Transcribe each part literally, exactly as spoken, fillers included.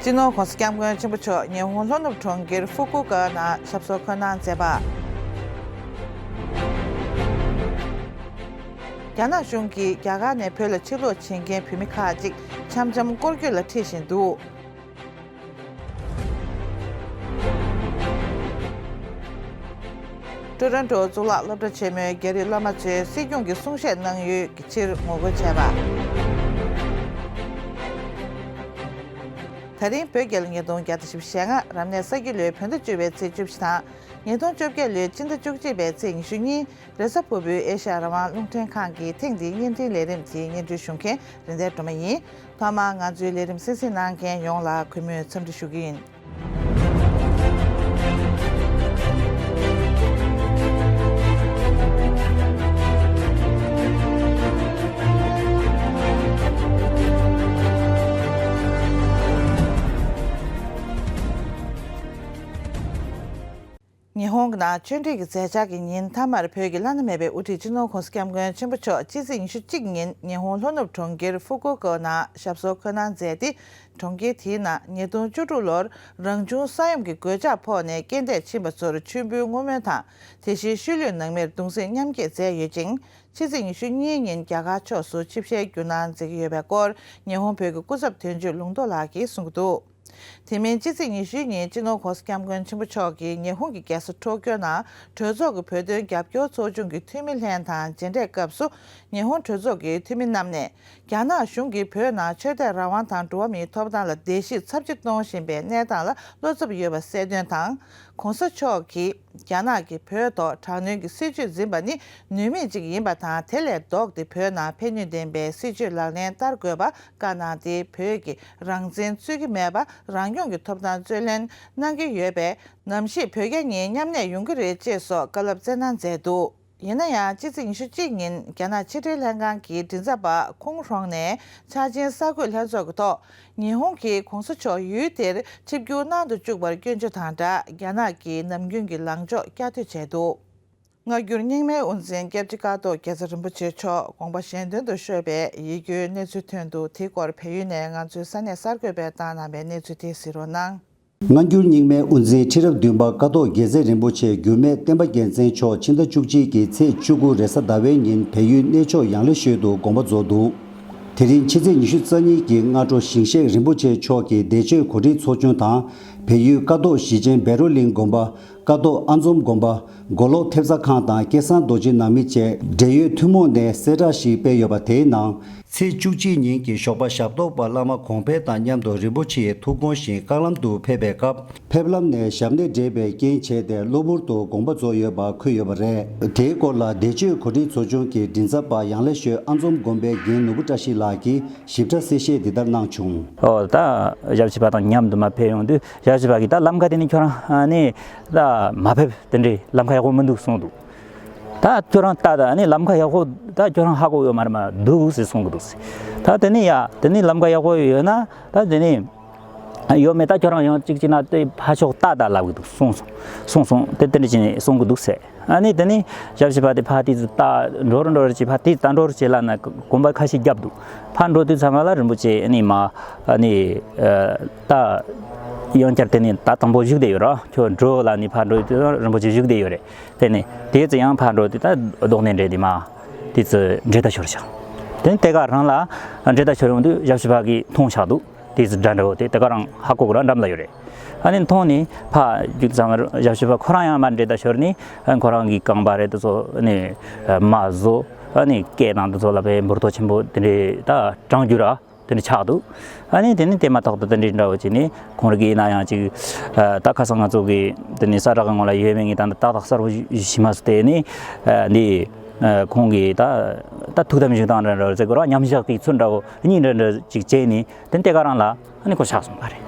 སྤྱི་ནོར་༸གོང་ས་༸སྐྱབས་མགོན་ཆེན་པོ་མཆོག་ཉི་ཧོང་ལྷོ་ནུབ་གྲོང་ཁྱེར་ཧྥུ་ཀུ་ཀ་ནང་ཞབས་སོར་འཁོད་གནང་མཛད་པ། རྒྱ་ནག་གཞུང་གིས་རྒྱ་གར་ནས་བོད་ལ་ཕྱིར་ལོག་བྱེད་མཁན་བོད་མི་ཁག་ཅིག་འཆམ་འཆམ་སྐོར་སྐྱོད་ལ་ཁྲིད་བཞིན་འདུག། ཊོ་རོན་ཊོ་གཙུག་ལག་སློབ་གྲྭ་ཆེན་མོའི་རྒྱ་རིགས་སློབ་མ་ཚོས་སྲིད་སྐྱོང་གི་གསུང་བཤད་གནང་ཡུལ་གྱི་ཕྱིར་ངོ་རྒོལ་བྱས་པ། ད་རིང་བོད་རྒྱལ་ལོ་ཉིས་སྟོང་བརྒྱ་དང་བཞི་བཅུ་ཞེ་ལྔ་རབ་གནས་ས་ཁྱི་ལོའི་བོད་ཟླ་བཅུ་པའི་ཚེས་བཅུ་བཞི་དང་། ཉིས་སྟོང་བཅོ་བརྒྱད་ལོའི་སྤྱི་ཟླ་བཅུ་གཅིག་པའི་ཚེས་ཉི་ཤུ་གཉིས། རེས་གཟའ་ཕུར་བུའི་ཨེ་ཤ་ཡ་རང་དབང་རླུང་འཕྲིན་ཁང་གི་ཐེངས་འདིའི་བརྙན་འཕྲིན་ལས་རིམ་དེའི་སྙན་སྒྲོན་ཞུ་མཁན་རིག་ལྡན་སྒྲོལ་མ་ཡིན། ཐོག་མར་ང་ཚོའི་ལས་རིམ་གསན་གཟིགས་གནང་མཁན་ཡོངས་ལ་གུས་མོས་འཚམས་འདྲི་ཞུ་གི་ཡིན། ཉི་ཧོང་གི་ནང་ཆོས་འབྲེལ་གྱི་མཛད་འཆར་གྱི་ཉིན་མཐའ་མར་བོད་ཀྱི་བླ་ན་མེད་པའི་དབུ་ཁྲིད་སྤྱི་ནོར་༸གོང་ས་༸སྐྱབས་མགོན་ཆེན་པོ་མཆོག་ཕྱི་ཚེས་ཉི་ཤུ་གཅིག་ཉིན་ཉི་ཧོང་ལྷོ་ནུབ་གྲོང་ཁྱེར་ཧྥུ་ཀུ་ཀོ་ནང་ཞབས་སོར་འཁོད་གནང་མཛད་དེ། གྲོང་ཁྱེར་དེའི་ནང་ཉིས་སྟོང་བཅུ་དྲུག་ལོར་རང་བྱུང་ས་ཡོམ་གྱི་གོད་ཆག་ཕོག་ནས་རྐྱེན་འདས་ཕྱིན་པ་ཚོར་མཆོད་འབུལ་བསྔོ་སྨོན་དང་། དེ་བཞིན་ཤུལ་ལུས་ནང་མིར་གདུང་སེམས་མཉམ་སྐྱེད་མཛད་ཡོད་ཅིང་། ཕྱི་ཚེས་ཉི་ཤུ་གཉིས་ཉིན་རྒྱ་གར་ཕྱོགས་སུ་ཆིབས་ཞལ་བསྒྱུར་གནང་མཛད་ཀྱི་ཡོད་པའི་སྐོར་ཉི་ཧོང་བོད་ཀྱི་སྐུ་ཚབ་དོན་གཅོད་ལུང་རྟོགས་ལགས་ཀྱིས་གསུང་གི་འདུག། དེ་མིན་ཕྱི་ཚེས་ཉི་ཤུའི་ཉིན་སྤྱི་ནོར་༸གོང་ས་༸སྐྱབས་མགོན་ཆེན་པོ་མཆོག་གིས་ཉི་ཧོང་གི་རྒྱལ་ས་ཊོ་ཀྱོ་ནང་གྲོས་ཚོགས་ཀྱི་བོད་དོན་རྒྱབ་སྐྱོར་ཚོགས་ཆུང་གི་འཐུས་མི་ལྷན་དང་མཇལ་འཕྲད་སྐབས་སུ། ཉི་ཧོང་གྲོས་ཚོགས་ཀྱི་འཐུས་མི་རྣམས་ནས། རྒྱ་ནག་གཞུང་གིས་བོད་ནང་ཆོས་དད་རང་དབང་དང་འགྲོ་བ་མིའི་ཐོབ་ཐང་ལ་བརྡལ་བཤིག་ཚབས་ཆེ་གཏོང་བཞིན་པའི་གནས་སྟངས་ལ་བློ་འཚབ་ཡོད་པ་གསལ་སྟོན་དང་། ༸གོང་ས་མཆོག་གིས་རྒྱ་ནག་གིས་བོད་ཐོག་དྲག་གནོན་གྱི་སྲིད་བྱུས་འཛིན་པ་ནི་ནུས་མེད་ཅིག་ཡིན་པ་དང་། དེ་ལས་ལྡོག་སྟེ་བོད་ནང་ཕན་ནུས་ལྡན་པའི་སྲིད་བྱུས་ལག་ལེན་བསྟར་དགོས་པ། བཀའ་གནང་སྟེ། བོད་ཀྱི་རང་བཙན་རྩོད་ཀྱི་མེད་པར་རང་སྐྱོང་གི་ཐོབ་ཐང་རྩོད་ལེན་གནང་གི་ཡོད་པས། ནམ་ཞིག་བོད་རྒྱ་གཉིས་མཉམ་གནས་ཡོང་གི་རེད། ཅེས་སོགས་བཀའ་སློབ་སྩལ་གནང་མཛད་འདུག། ཡིན་ན་ཡང་། ཕྱི་ཚེས་ཉི་ཤུ་གཅིག་ཉིན་རྒྱ་ནག་ཕྱི་འབྲེལ་ལྷན་ཁང་གི་མགྲིན་ཚབ་པ་ཁུང་ཧྲོང་ནས་འཆར་ཅན་གསར་འགོད་ལྷན་ཚོགས་ཀྱི་ཐོག་ཉི་ཧོང་གིས་༸གོང་ས་མཆོག་ཡུལ་དེར་ཆིབས་བསྒྱུར་གནང་དུ་བཅུག་པར་སྐྱོན་བརྗོད་དང་སྦྲགས། རྒྱ་ནག་གིས་ནམ་རྒྱུན་གྱི་ལངས་ཕྱོགས་བསྐྱར་ཟློས་བྱས་འདུག། སྔ་འགྱུར་རྙིང་མའི་དབུ་འཛིན་སྐྱབས་རྗེ་ཀཿཐོག་རྒྱལ་མཚན་རིན་པོ་ཆེ་མཆོག་དགོངས་པ་གཞན་དོན་དུ་ཤོར་བའི་ཡིད་སྐྱོའི་གནས་ཚུལ་ཐོན་འདུག། དེའི་སྐོར་བལ་ཡུལ་ནས་ང་ཚོའི་ས་གནས་གསར་འགོད་པས་བཏང་གནང་བའི་གནས་ཚུལ་དེ་གཟིགས་རོགས་གནང་། སྔ་འགྱུར་རྙིང་མའི་དབུ་འཛིན་ཁྲི་རབས་བདུན་པ་ཀཿཐོག་རྒྱལ་མཚན་རིན་པོ་ཆེ་འགྱུར་མེད་བསྟན་པ་རྒྱལ་མཚན་མཆོག་ཕྱི་ཟླ་བཅུ་གཅིག་གི་ཚེས་བཅུ་དགུ་རེས་གཟའ་ཟླ་བའི་ཉིན་བལ་ཡུལ་གནས་མཆོག་ཡང་ལེ་ཤོད་དུ་དགོངས་པ་རྫོགས་འདུག། དེ་རིང་ཕྱི་ཚེས་ཉི་ཤུ་རྩ་གཉིས་ཀྱི་སྔ་དྲོ་ཞིང་གཤེགས་རིན་པོ་ཆེ་མཆོག་གི་བདེ་སྤྱོད་གོ་སྒྲིག་ཚོགས་ཆུང་དང་། བལ་ཡུལ་ཀཿཐོག་ཞི་ཆེན་བེ་རོ་གླིང་དགོན་པ། ཀཿཐོག་ཨ་འཛོམ་དགོན་པ། མགོ་ལོག་ཐེབས་རྩ་ཁང་དང་སྐལ་བཟང་རྡོ་རྗེ་ནང་མི་བཅས་འབྲེལ་ཡོད་ཐུན་མོང་ནས་གསལ་བསྒྲགས་ཤིག་སྤེལ་ཡོད་པ། དེའི་ནང་། ཚེས་བཅུ་གཅིག་ཉིན་གྱི་ཞོགས་པ་ཞབས་ཏོག་པ་བླ་མ་གོང་འཕེལ་དང་མཉམ་དུ་རིན་པོ་ཆེའི་ཐུགས་དགོངས་བཞིན་རྐང་ལམ་དུ་ཕེབས་པའི་སྐབས། ཕེབས་ལམ་ནས་ཞབས་ནད་འདྲེས་པའི་རྐྱེན་བྱས་ཏེ་གློ་བུར་དུ་དགོངས་པ་རྫོགས་ཡོད་པ་འཁོད་ཡོད་པ་རེད། དེའི་སྐོར་ལ་བདེ་སྤྱོད་གོ་སྒྲིག་ཚོགས་ཆུང་གི་མགྲིན་ཚབ་པ་ཡང་ལེ་ཤོད་ཨ་འཛོམ་དགོན་པའི་རྒན་ནོར་བུ་བཀྲ་ཤིས་ལགས་ཀྱིས་ཞིབ་ཕྲ་གསལ་བཤད་འདི་ལྟར་གནང་བྱུང་། ཨོ་ད་ཞབས་ཕྱི་པ་དང་མཉམ་དུ་མ་ཕེབས་ཡོང་དུས། ཞབས་ཕྱི་པ་གིས་ད་ལམ་ཁ་དེ་ནི་ཁྱོད་རང་ནི་ད་མ་ཕེབས། དེ་འདྲའི་ལམ་ཁ་ཡག་པོ་མི་འདུག་གསུངས་འདུག། ད་ཁྱོད་རང་ལྟ་ད་ནི་ལམ་ཁ་ཡག་པོ། ད་ཁྱོད་རང་ཧ་གོ་ཡོད་མ་རེད་མ་འདུག་ཟེར་གསུང་གི་འདུག་ཟེར། ད་དེ་ནི་ཡ་དེ་ནི་ལམ་ཁ་ཡག་པོ་ཡོད་ན་ད་དེ་ནི་ཡོད་མེད་ད་ཁྱོད་རང་ཡང་གཅིག་གཅིག་ན་དེ་ཕ་ཕྱོགས་ལྟ་ད་ལབ་གི་འདུག་གསུངས་སོང་། གསུངས་སོང་། དེ་དེ་འདྲ་བྱས་ནས་གསུང་གི་འདུག་ཟེར། ཨ་ནི་དེ་ནི་ཞབས་ཕྱི་པ་དེ་ཕ་དེ་ཚོ་ད་འགྲོ་རུ་འགྲོ་རུ་བྱས། ཕ་དེ་ད་འགྲོ་རུ་བྱས་ལ་ན་གོམ་པ་ཁ་ཤས་བརྒྱབ་འདུག། ཕ་འགྲོ་དུས་ཚང་མ་ལ་རིན་པོ་ཆེ་ཨ་ནི་མ་ཨ་ནི་ད་ཡང་བསྐྱར་དེ་ནི་ད་དང་པོ་བཞུགས་བསྡད་ཡོད་ར། ཁྱོད་འགྲོ་ལ་ནི་ཕ་འགྲོ་དུས་རིན་པོ་ཆེ་བཞུགས་བསྡད་ཡོད་རེད། དེ་ནས་དེ་ཚེ་ཡང་ཕར་འགྲོ་དུས་ད་རྡོག་སྣེ་འདྲེ་དེ་མ་དེ་ཚེ་འདྲེ་ད་ཤོར་ཤག། དེ་ནས་དེ་ག་རང་ལ་འདྲེ་ད་ཤོར་ཡོང་དུས་ཞབས་ཕྱི་པ་གིས་མཐོང་ཤག་འདུག། དེ་ཚེ་དགྲ་འདྲ་བོ་དེ་དེ་ག་རང་ཧ་གོ་གི་ར་འགྲམ་ལ་ཡོད་རེད། ཨ་ནི་མཐོང་ནས་ཕར་རྒྱུག་ཙང་ཞབས་ཕྱི་པ་ཁོ་རང་ཡང་མར་འདྲེ་ད་ཤོར་ནས་ཁོ་རང་གི་རྐང་པ་རེད་དེ་ཚོ་ནི་མ་བཟོ། ཨ་ནི་སྐེ་དང་དེ་ཚོ་ལ་བས་འབུར་ཏོ་ཆེན་པོ་དེ་འདྲས་ད་གྲང་རྒྱུ་ར། དེ་འདྲ་ཆགས་འདུག། ཨ་ནི་དེ་ནི་དེ་མ་ཐག་ཏུ་དེ་འདྲའི་འདྲ་བོ་ཅིག་ནི་ཁོང་རང་གིས་ཡིན་ན་ཡང་ཅིག་ཨ་ད་ཁ་སང་ང་ཚོ་གི་དེ་ནི་ས་བསྒྲགས་ཀྱི་ངོ་ལ་ཡོད་མེད་ངས་ད་ནི་ཏག་ཏག་གསལ་པོ་ཞིག་མ་སོང་། དེ་ནི་ཨ་འདི་ཨ་ཁོང་གིས་ད་ད་ཐུགས་དམ་བཞེས་སྟངས་འདྲ་འདྲ་ཟེར་དགོས་ར། མཉམ་བཞག་དེ་ཚུར་འདྲ་བོ་གཉིས་འདྲ་འདྲ་ཅིག་བྱས་ནི་དེ་ནི་དེ་ག་རང་ལ་ཨ་ནི་ཁོ་ཆགས་སོང་བ་རེད།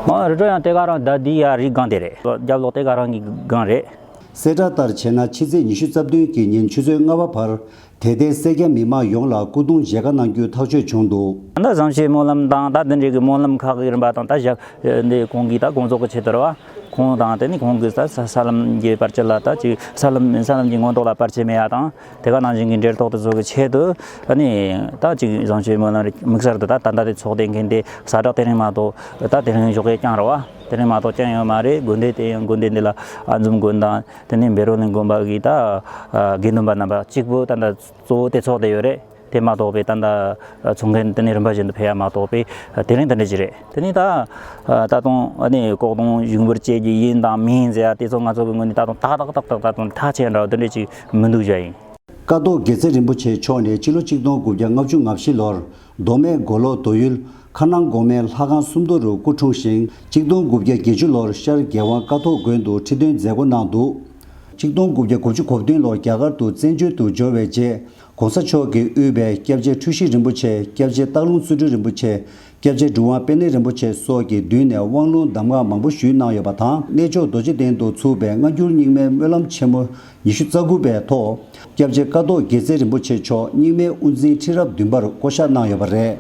མ་རི་ཀྲོ་ཡང་དེ་ག་རང་ད་འདི་ཡ་རི་སྒང་དེ་རེད། རྒྱབ་ལོགས་དེ་ག་རང་གི་སྒང་རེད། གསལ་བསྒྲགས་ལྟར་བྱས་ན་ཕྱི་ཚེས་ཉི་ཤུ་རྩ་བདུན་གྱི་ཉིན་ཆུ་ཚོད་ལྔ་པ་བར་དད་ལྡན་སེར་སྐྱ་མི་མང་ཡོངས་ལ་སྐུ་གདུང་མཇལ་ཁ་གནང་རྒྱུ་ཐག་གཅོད་བྱུང་འདུག། ད་བཟང་བྱེད་སྨོན་ལམ་དང་ད་འདི་འདྲའི་གི་སྨོན་ལམ་ཁག་གི་རིམ་པ་དང་ད་ཞབས་འདི་ཁོང་གིས་ད་དགོངས་རྫོགས་ཀྱི་ཆེད་དུ་རེད་བ། ཁོང་དང་དེ་ནི་ཁོང་གི་ས་ས་ས་ལམ་གྱི་བར་ཆད་ལ་ད་ཅིག་ས་ལམ་ས་ལམ་གྱི་མངོན་རྟོགས་ལ་བར་ཆད་མེད་ཡ་དང་། དེ་ག་ནང་བཞིན་གྱི་འབྲེལ་ཐོག་ཏུ་བཟོ་གི་ཆེད་དུ་ཨ་ནི་ད་ཅིག་བཟང་སྤྱོད་སྨོན་ལམ་རེ་དམིགས་བསལ་དུ་ད་ད་ལྟ་དེ་ཚོགས་སྡེ་འགན་དེ་ས་བསྒྲགས་དེ་རིང་མ་གཏོགས་ད་དེ་རིང་ཞོགས་ཀས་བསྐྱངས་ར་བ། དེ་རིང་མ་གཏོགས་བསྐྱངས་ཡོད་མ་རེད། དགོན་སྡེ་དེ་ཡང་དགོན་སྡེ་འདི་ལ་ཨ་འཛོམས་དགོན་དང་དེ་ནས་བཻ་རོ་ལེན་དགོན་པ་གི་ད་དགེ་འདུན་པ་རྣམ་པ་གཅིག་པུ་ད་ལྟ་གཙོ་བོ་དེ་ཚོགས་བསྡད་ཡོད་རེད། དེ་མ་གཏོགས་པའི་ད་ལྟ་ཚོགས་མཁན་དེ་ནས་རིམ་པ་བཞིན་དུ་ཕེབས་ཡ་མ་གཏོགས་པའི་དེ་རིང་དེ་འདྲ་ཅིག་རེད། དེ་ནས་ད་ད་དུང་ཨ་ནི་ལྐོག་གཏོང་ཞུགས་འབུལ་བཅས་ཀྱི་ཡིན་དང་མིན་ཟེར་ཡ་དེ་ཚོ་ང་ཚོ་གི་ངོས་ནས་ད་དུང་ཏག་ཏག་ཏག་ཏག་ད་དུང་ཐག་ཆད་འདྲ་བ་དེ་འདྲ་ཅིག་མི་འདུག་བཞག་ཡིན། ཀཿཐོག་དགེ་རྩེ་རིན་པོ་ཆེ་མཆོག་ནས་ཕྱི་ལོ་གཅིག་སྟོང་དགུ་བརྒྱ་ལྔ་བཅུ་ང་བཞི་ལོར་མདོ་སྨད་མགོ་ལོག་རྡོ་ཡུལ་མཁར་ནང་གོང་མའི་ལྷ་ཁང་སུམ་མདོ་རུ་སྐུ་འཁྲུངས་ཤིང་། གཅིག་སྟོང་དགུ་བརྒྱ་བརྒྱད་ཅུ་ལོར་ཤར་རྒྱལ་དབང་ཀཿཐོག་དགོན་དུ་ཁྲི་སྟོན་མཛད་སྒོ་གནང་འདུག་གཅིག་སྟོང་དགུ་བརྒྱ་དགུ་བཅུ་གོ་བདུན་ལོར་རྒྱ་གར་དུ་བཙན་བྱོལ་དུ་འབྱོར་བའི་རྗེས། ༸གོང་ས་མཆོག་གིས་དབུས་པའི་སྐྱབས་རྗེ་འཁྲུལ་ཞིག་རིན་པོ་ཆེ། སྐྱབས་རྗེ་སྟག་ལུང་བརྩོན་འགྲུས་རིན་པོ་ཆེ། སྐྱབས་རྗེ་གྲུབ་དབང་དཔལ་ལྡན་རིན་པོ་ཆེ་སོགས་ཀྱི་མདུན་ནས་དབང་ལུང་གདམས་ངག་མང་པོ་ཞུས་གནང་ཡོད་པ་དང་། གནས་མཆོག་རྡོ་རྗེ་གདན་དུ་ཚུགས་པའི་སྔ་འགྱུར་རྙིང་མའི་སྨོན་ལམ་ཆེན་མོ་ཉི་ཤུ་རྩ་དགུ་པའི་ཐོག་སྐྱབས་རྗེ་ཀཿཐོག་དགེ་རྩེ་རིན་པོ་ཆེ་མཆོག་རྙིང་མའི་དབུ་འཛིན་ཁྲི་རབས་བདུན་པར་བསྐོ་གཞག་གནང་ཡོད་པ་རེད།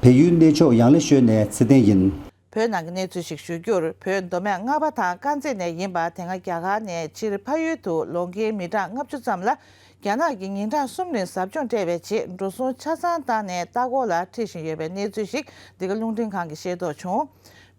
བལ་ཡུལ་གནས་མཆོག་ཡང་ལེ་ཤོད་ནས་ཚེ་བརྟན་ཡིན། བོད་ནང་གི་གནས་ཚུལ་ཞིག་ཞུ་རྒྱུར། བོད་མདོ་སྨད་རྔ་པ་དང་དཀར་མཛེས་ནས་ཡིན་པ་དེ་སྔ་རྒྱ་གར་ནས་ཕྱིར་ཕ་ཡུལ་དུ་ལོ་འགའི་མི་གྲངས་ལྔ་བཅུ་ཙམ་ལ་རྒྱ་ནག་གིས་ཉིན་གྲངས་གསུམ་རིང་ཟབ་སྦྱོང་སྤྲད་པའི་རྗེས། འགྲོ་སོང་ཆ་ཚང་བཏང་ནས་ལྟ་སྐོར་ལ་ཁྲིད་བཞིན་ཡོད་པའི་གནས་ཚུལ་ཞིག་འདི་ག་རླུང་འཕྲིན་ཁང་གིས་ཤེས་རྟོགས་བྱུང་།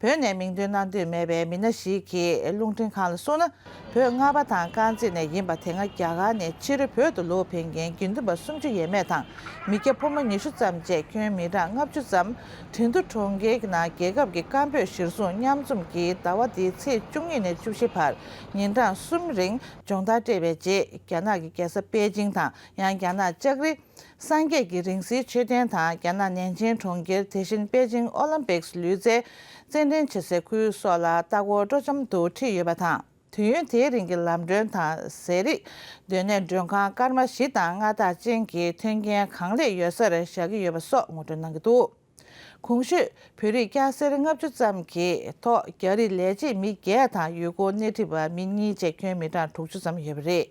བོད་ནས་མིང་འདོན་གནང་འདོད་མེད་པའི་མི་སྣ་ཞིག་གིས་རླུང་འཕྲིན་ཁང་ལ་གསུངས་ན། བོད་རྔ་པ་དང་དཀར་མཛེས་ནས་ཡིན་པ་དེ་སྔ་རྒྱ་གར་ནས་ཕྱིར་བོད་དུ་ལོག་ཕེབས་མཁན་དགེ་འདུན་པ་སུམ་ཅུ་ཡས་མས་དང་། མི་སྐྱ་ཕོ་མོ་ཉི་ཤུ་ཙམ་བཅས་ཁྱོན་མི་གྲངས་ལྔ་བཅུ་ཙམ་ཁྲིན་ཏུ་གྲོང་ཁྱེར་གྱི་ནང་རྒྱལ་ཁབ་ཀྱི་བཀའ་འབོད་གཞིར་བཟུང་མཉམ་འཛོམས་ཀྱིས་ཟླ་བ་འདིའི་ཚེས་བཅུ་གཉིས་ནས་བཅུ་བཞི་བར་ཉིན་གྲངས་གསུམ་རིང་སྦྱོང་བརྡར་སྤྲད་པའི་རྗེས། རྒྱ་ནག་གི་རྒྱལ་ས་པེ་ཅིང་དང་། ཡང་རྒྱ་ནག་ལྕགས་རི་སངས་རྒྱས་ཀྱི་རིང་བསྲེལ་མཆོད་རྟེན་དང་། རྒྱ་ནག་ནན་ཅིང་གྲོང་ཁྱེར། དེ་བཞིན་པེ་ཅིང་ཨོ་ལིམ་པིག་ལུས་རྩལ་རྩེད་འགྲན་བྱེད་སའི་ཁུལ་སོགས་ལ་ལྟ་སྐོར་སྤྲོ་འཆམ་དུ་ཁྲིད་ཡོད་པ་དང་། དུས་ཡུན་དེའི་རིང་གི་ལམ་གྲོན་དང་ཟས་རིགས། སྡོད་གནས་མགྲོན་ཁང་སྐར་མ་བཞི་དང་མངའ་བདག་ཅན་གྱི་མཐུན་རྐྱེན་གང་ལེགས་ཡོད་སར་བཞག་གི་ཡོད་པ་སོགས་ངོ་སྤྲོད་གནང་གི་འདུག་གོང་ཞུས་བོད་རིགས་སྐྱ་སེར་ལྔ་བཅུ་ཙམ་གྱི་ཐོག་རྒྱ་རིགས་ལས་བྱེད་མི་བརྒྱད་དང་ཡུལ་སྐོར་སྣེ་ཁྲིད་པ་མི་གཉིས་བཅས་ཁྱོན་མི་གྲངས་དྲུག་ཅུ་ཙམ་ཡོད་པ་རེད།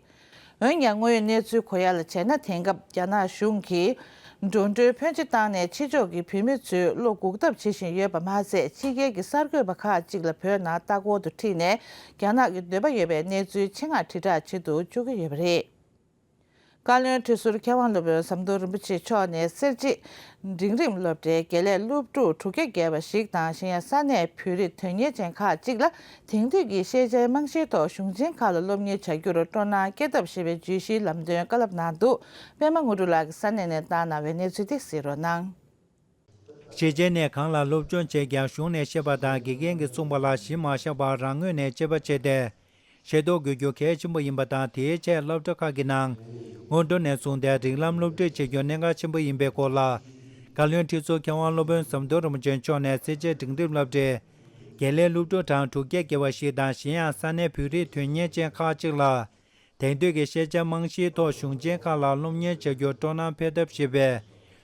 འོན་ཀྱང་དངོས་ཡོད་གནས་ཚུལ་གོ་ཡ་ལ་བྱས་ན། དེང་སྐབས་རྒྱ་ནག་གཞུང་གིས་འགྲོ་གྲོན་ཕོན་ཆེ་བཏང་ནས་ཕྱི་ཕྱོགས་ཀྱི་བོད་མི་ཚོས་བློ་འགུག་ཐབས་བྱེད་བཞིན་ཡོད་པ་མ་ཟད། ཕྱི་རྒྱལ་གྱི་གསར་འགོད་པ་ཁག་ཅིག་ལ་བོད་ནང་ལྟ་སྐོར་དུ་ཁྲིད་ནས་རྒྱ་ནག་གི་འདོད་པ་ཡོད་པའི་གནས་ཚུལ་ཆེད་མངགས་དྲིལ་བསྒྲགས་བྱེད་དུ་བཅུག་གི་ཡོད་པ་རེད། བཀའ་བློན་ཁྲི་ཟུར་མཁས་དབང་སློབ་དཔོན་ཟམ་གདོང་རིན་པོ་ཆེ་མཆོག་ནས་སེར་བྱེས་འབྲིང་རིམ་སློབ་གྲྭའི་དགེ་ལས་སློབ་ཕྲུག་དྲུག་བརྒྱ་བརྒལ་བ་ཞིག་དང་། གཞན་ཡང་ས་གནས་བོད་རིགས་དོན་གཉེར་ཅན་ཁག་ཅིག་ལ་དེང་དུས་ཀྱི་ཤེས་བྱའི་རྨང་གཞིའི་ཐོག་གཞུང་ཆེན་ཁག་ལ་སློབ་གཉེར་བྱ་རྒྱུར་སྤྲོ་སྣང་སྐྱེ་ཐབས་ཞེས་པའི་བརྗོད་གཞིའི་ལམ་སྟོན་བཀའ་སློབ་གནང་འདུག་པད་མ་དངོས་གྲུབ་ལགས་ཀྱིས་ས་གནས་ནས་བཏང་གནང་བའི་གནས་ཚུལ་དེ་གཟིགས་རོགས་གནང་། ཤེས་བྱའི་གནས་གང་ལ་སློབ་སྦྱོང་བྱེད་ཀྱང་གཞུང་ནས་བཤད་པ་དང་དགེ་རྒན་གྱིས་གསུངས་པ་ལ་གཞི་མ་བཞག་པར་རང་ངོས་ནས་དཔྱད་པ་བྱས་ཏེ། ཤེས་རྟོགས་དགོས་རྒྱུ་གལ་ཆེན་པོ་ཡིན་པ་དང་། དེའི་ཆེད་སློབ་གྲྭ་ཁག་གི་ནང་སྔོན་འགྲོ་ནས་བཟུང་སྟེ་རིགས་ལམ་སློབ་ཁྲིད་བྱེད་རྒྱུ་གནད་འགག་ཆེན་པོ་ཡིན་པའི་སྐོར་ལ། བཀའ་བློན་ཁྲི་ཟུར་མཁས་དབང་སློབ་དཔོན་ཟམ་གདོང་རིན་པོ་ཆེ་མཆོག་ནས་སེར་བྱེས་འབྲིང་རིམ་སློབ་གྲྭའི་དགེ་ལས་སློབ་ཕྲུག་གྲངས་དྲུག་བརྒྱ་བརྒལ་བ་ཞིག་དང་། གཞན་ཡང་ས་གནས་བོད་རིགས་དོན་གཉེར་ཅན་ཁག་ཅིག་ལ། དེང་དུས་ཀྱི་ཤེས་བྱ་རྨང་གཞིའི་ཐོག་གཞུང་ཆེན་ཁག་ལ་སློབ་གཉེར་བྱ་རྒྱུར་སྤྲོ་སྣང་འཕེལ་ཐབས་ཞེས་པའི་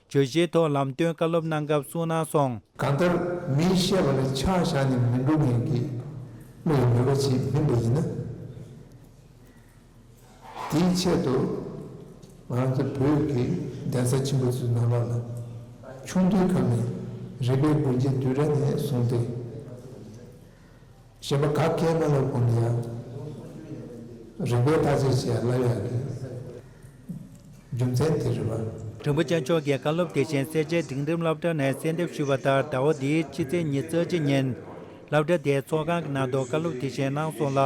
བརྗོད་གཞིའི་ཐོག་ལམ་སྟོན་བཀའ་སློབ་གནང་སྐབས་གསུངས་གནང་སོང་། གང་ལྟར་མིའི་བཤད་པ་ལ་ཆ་བཞག་ནས་མི་འགྲོ་མཁན་གྱི་བློ་ཡི་མོས་པ་ཞིག་སྨིན་པ་ཡིན་ན། དེའི་ཆེད་དུ་ང་རང་ཚོ་བོད་ཀྱི་གདན་ས་ཆེན་པོ་ཚོའི་ནང་ལོགས་ལ་ཆུང་དུས་སྐབས་ནས་རིག་པའི་སྒོ་འབྱེད་བསྡུས་གྲྭ་ནས་བཟུང་སྟེ། གཞན་པ་ག་གེ་མ་ལ་གོ་ནས་ཡང་རིག་པའི་བརྟག་དཔྱད་བྱས་ལབ་ཡག་གི་རྒྱུ་མཚན་དེ་རེད་པ། རིན་པོ་ཆེ་མཆོག་གིས་བཀའ་སློབ་དེ་བཞིན་སེར་བྱེས་འབྲིང་རིམ་སློབ་གྲྭ་ནས་གསལ་འདེབས་ཞུས་པ་ལྟར། ཟླ་བ་འདིའི་ཕྱི་ཚེས་ཉི་ཤུ་རྩ་གཅིག་ཉིན་སློབ་གྲྭ་དེའི་ཚོགས་ཁང་གི་ནང་དུ་བཀའ་སློབ་དེ་བཞིན་གནང་སོང་ལ།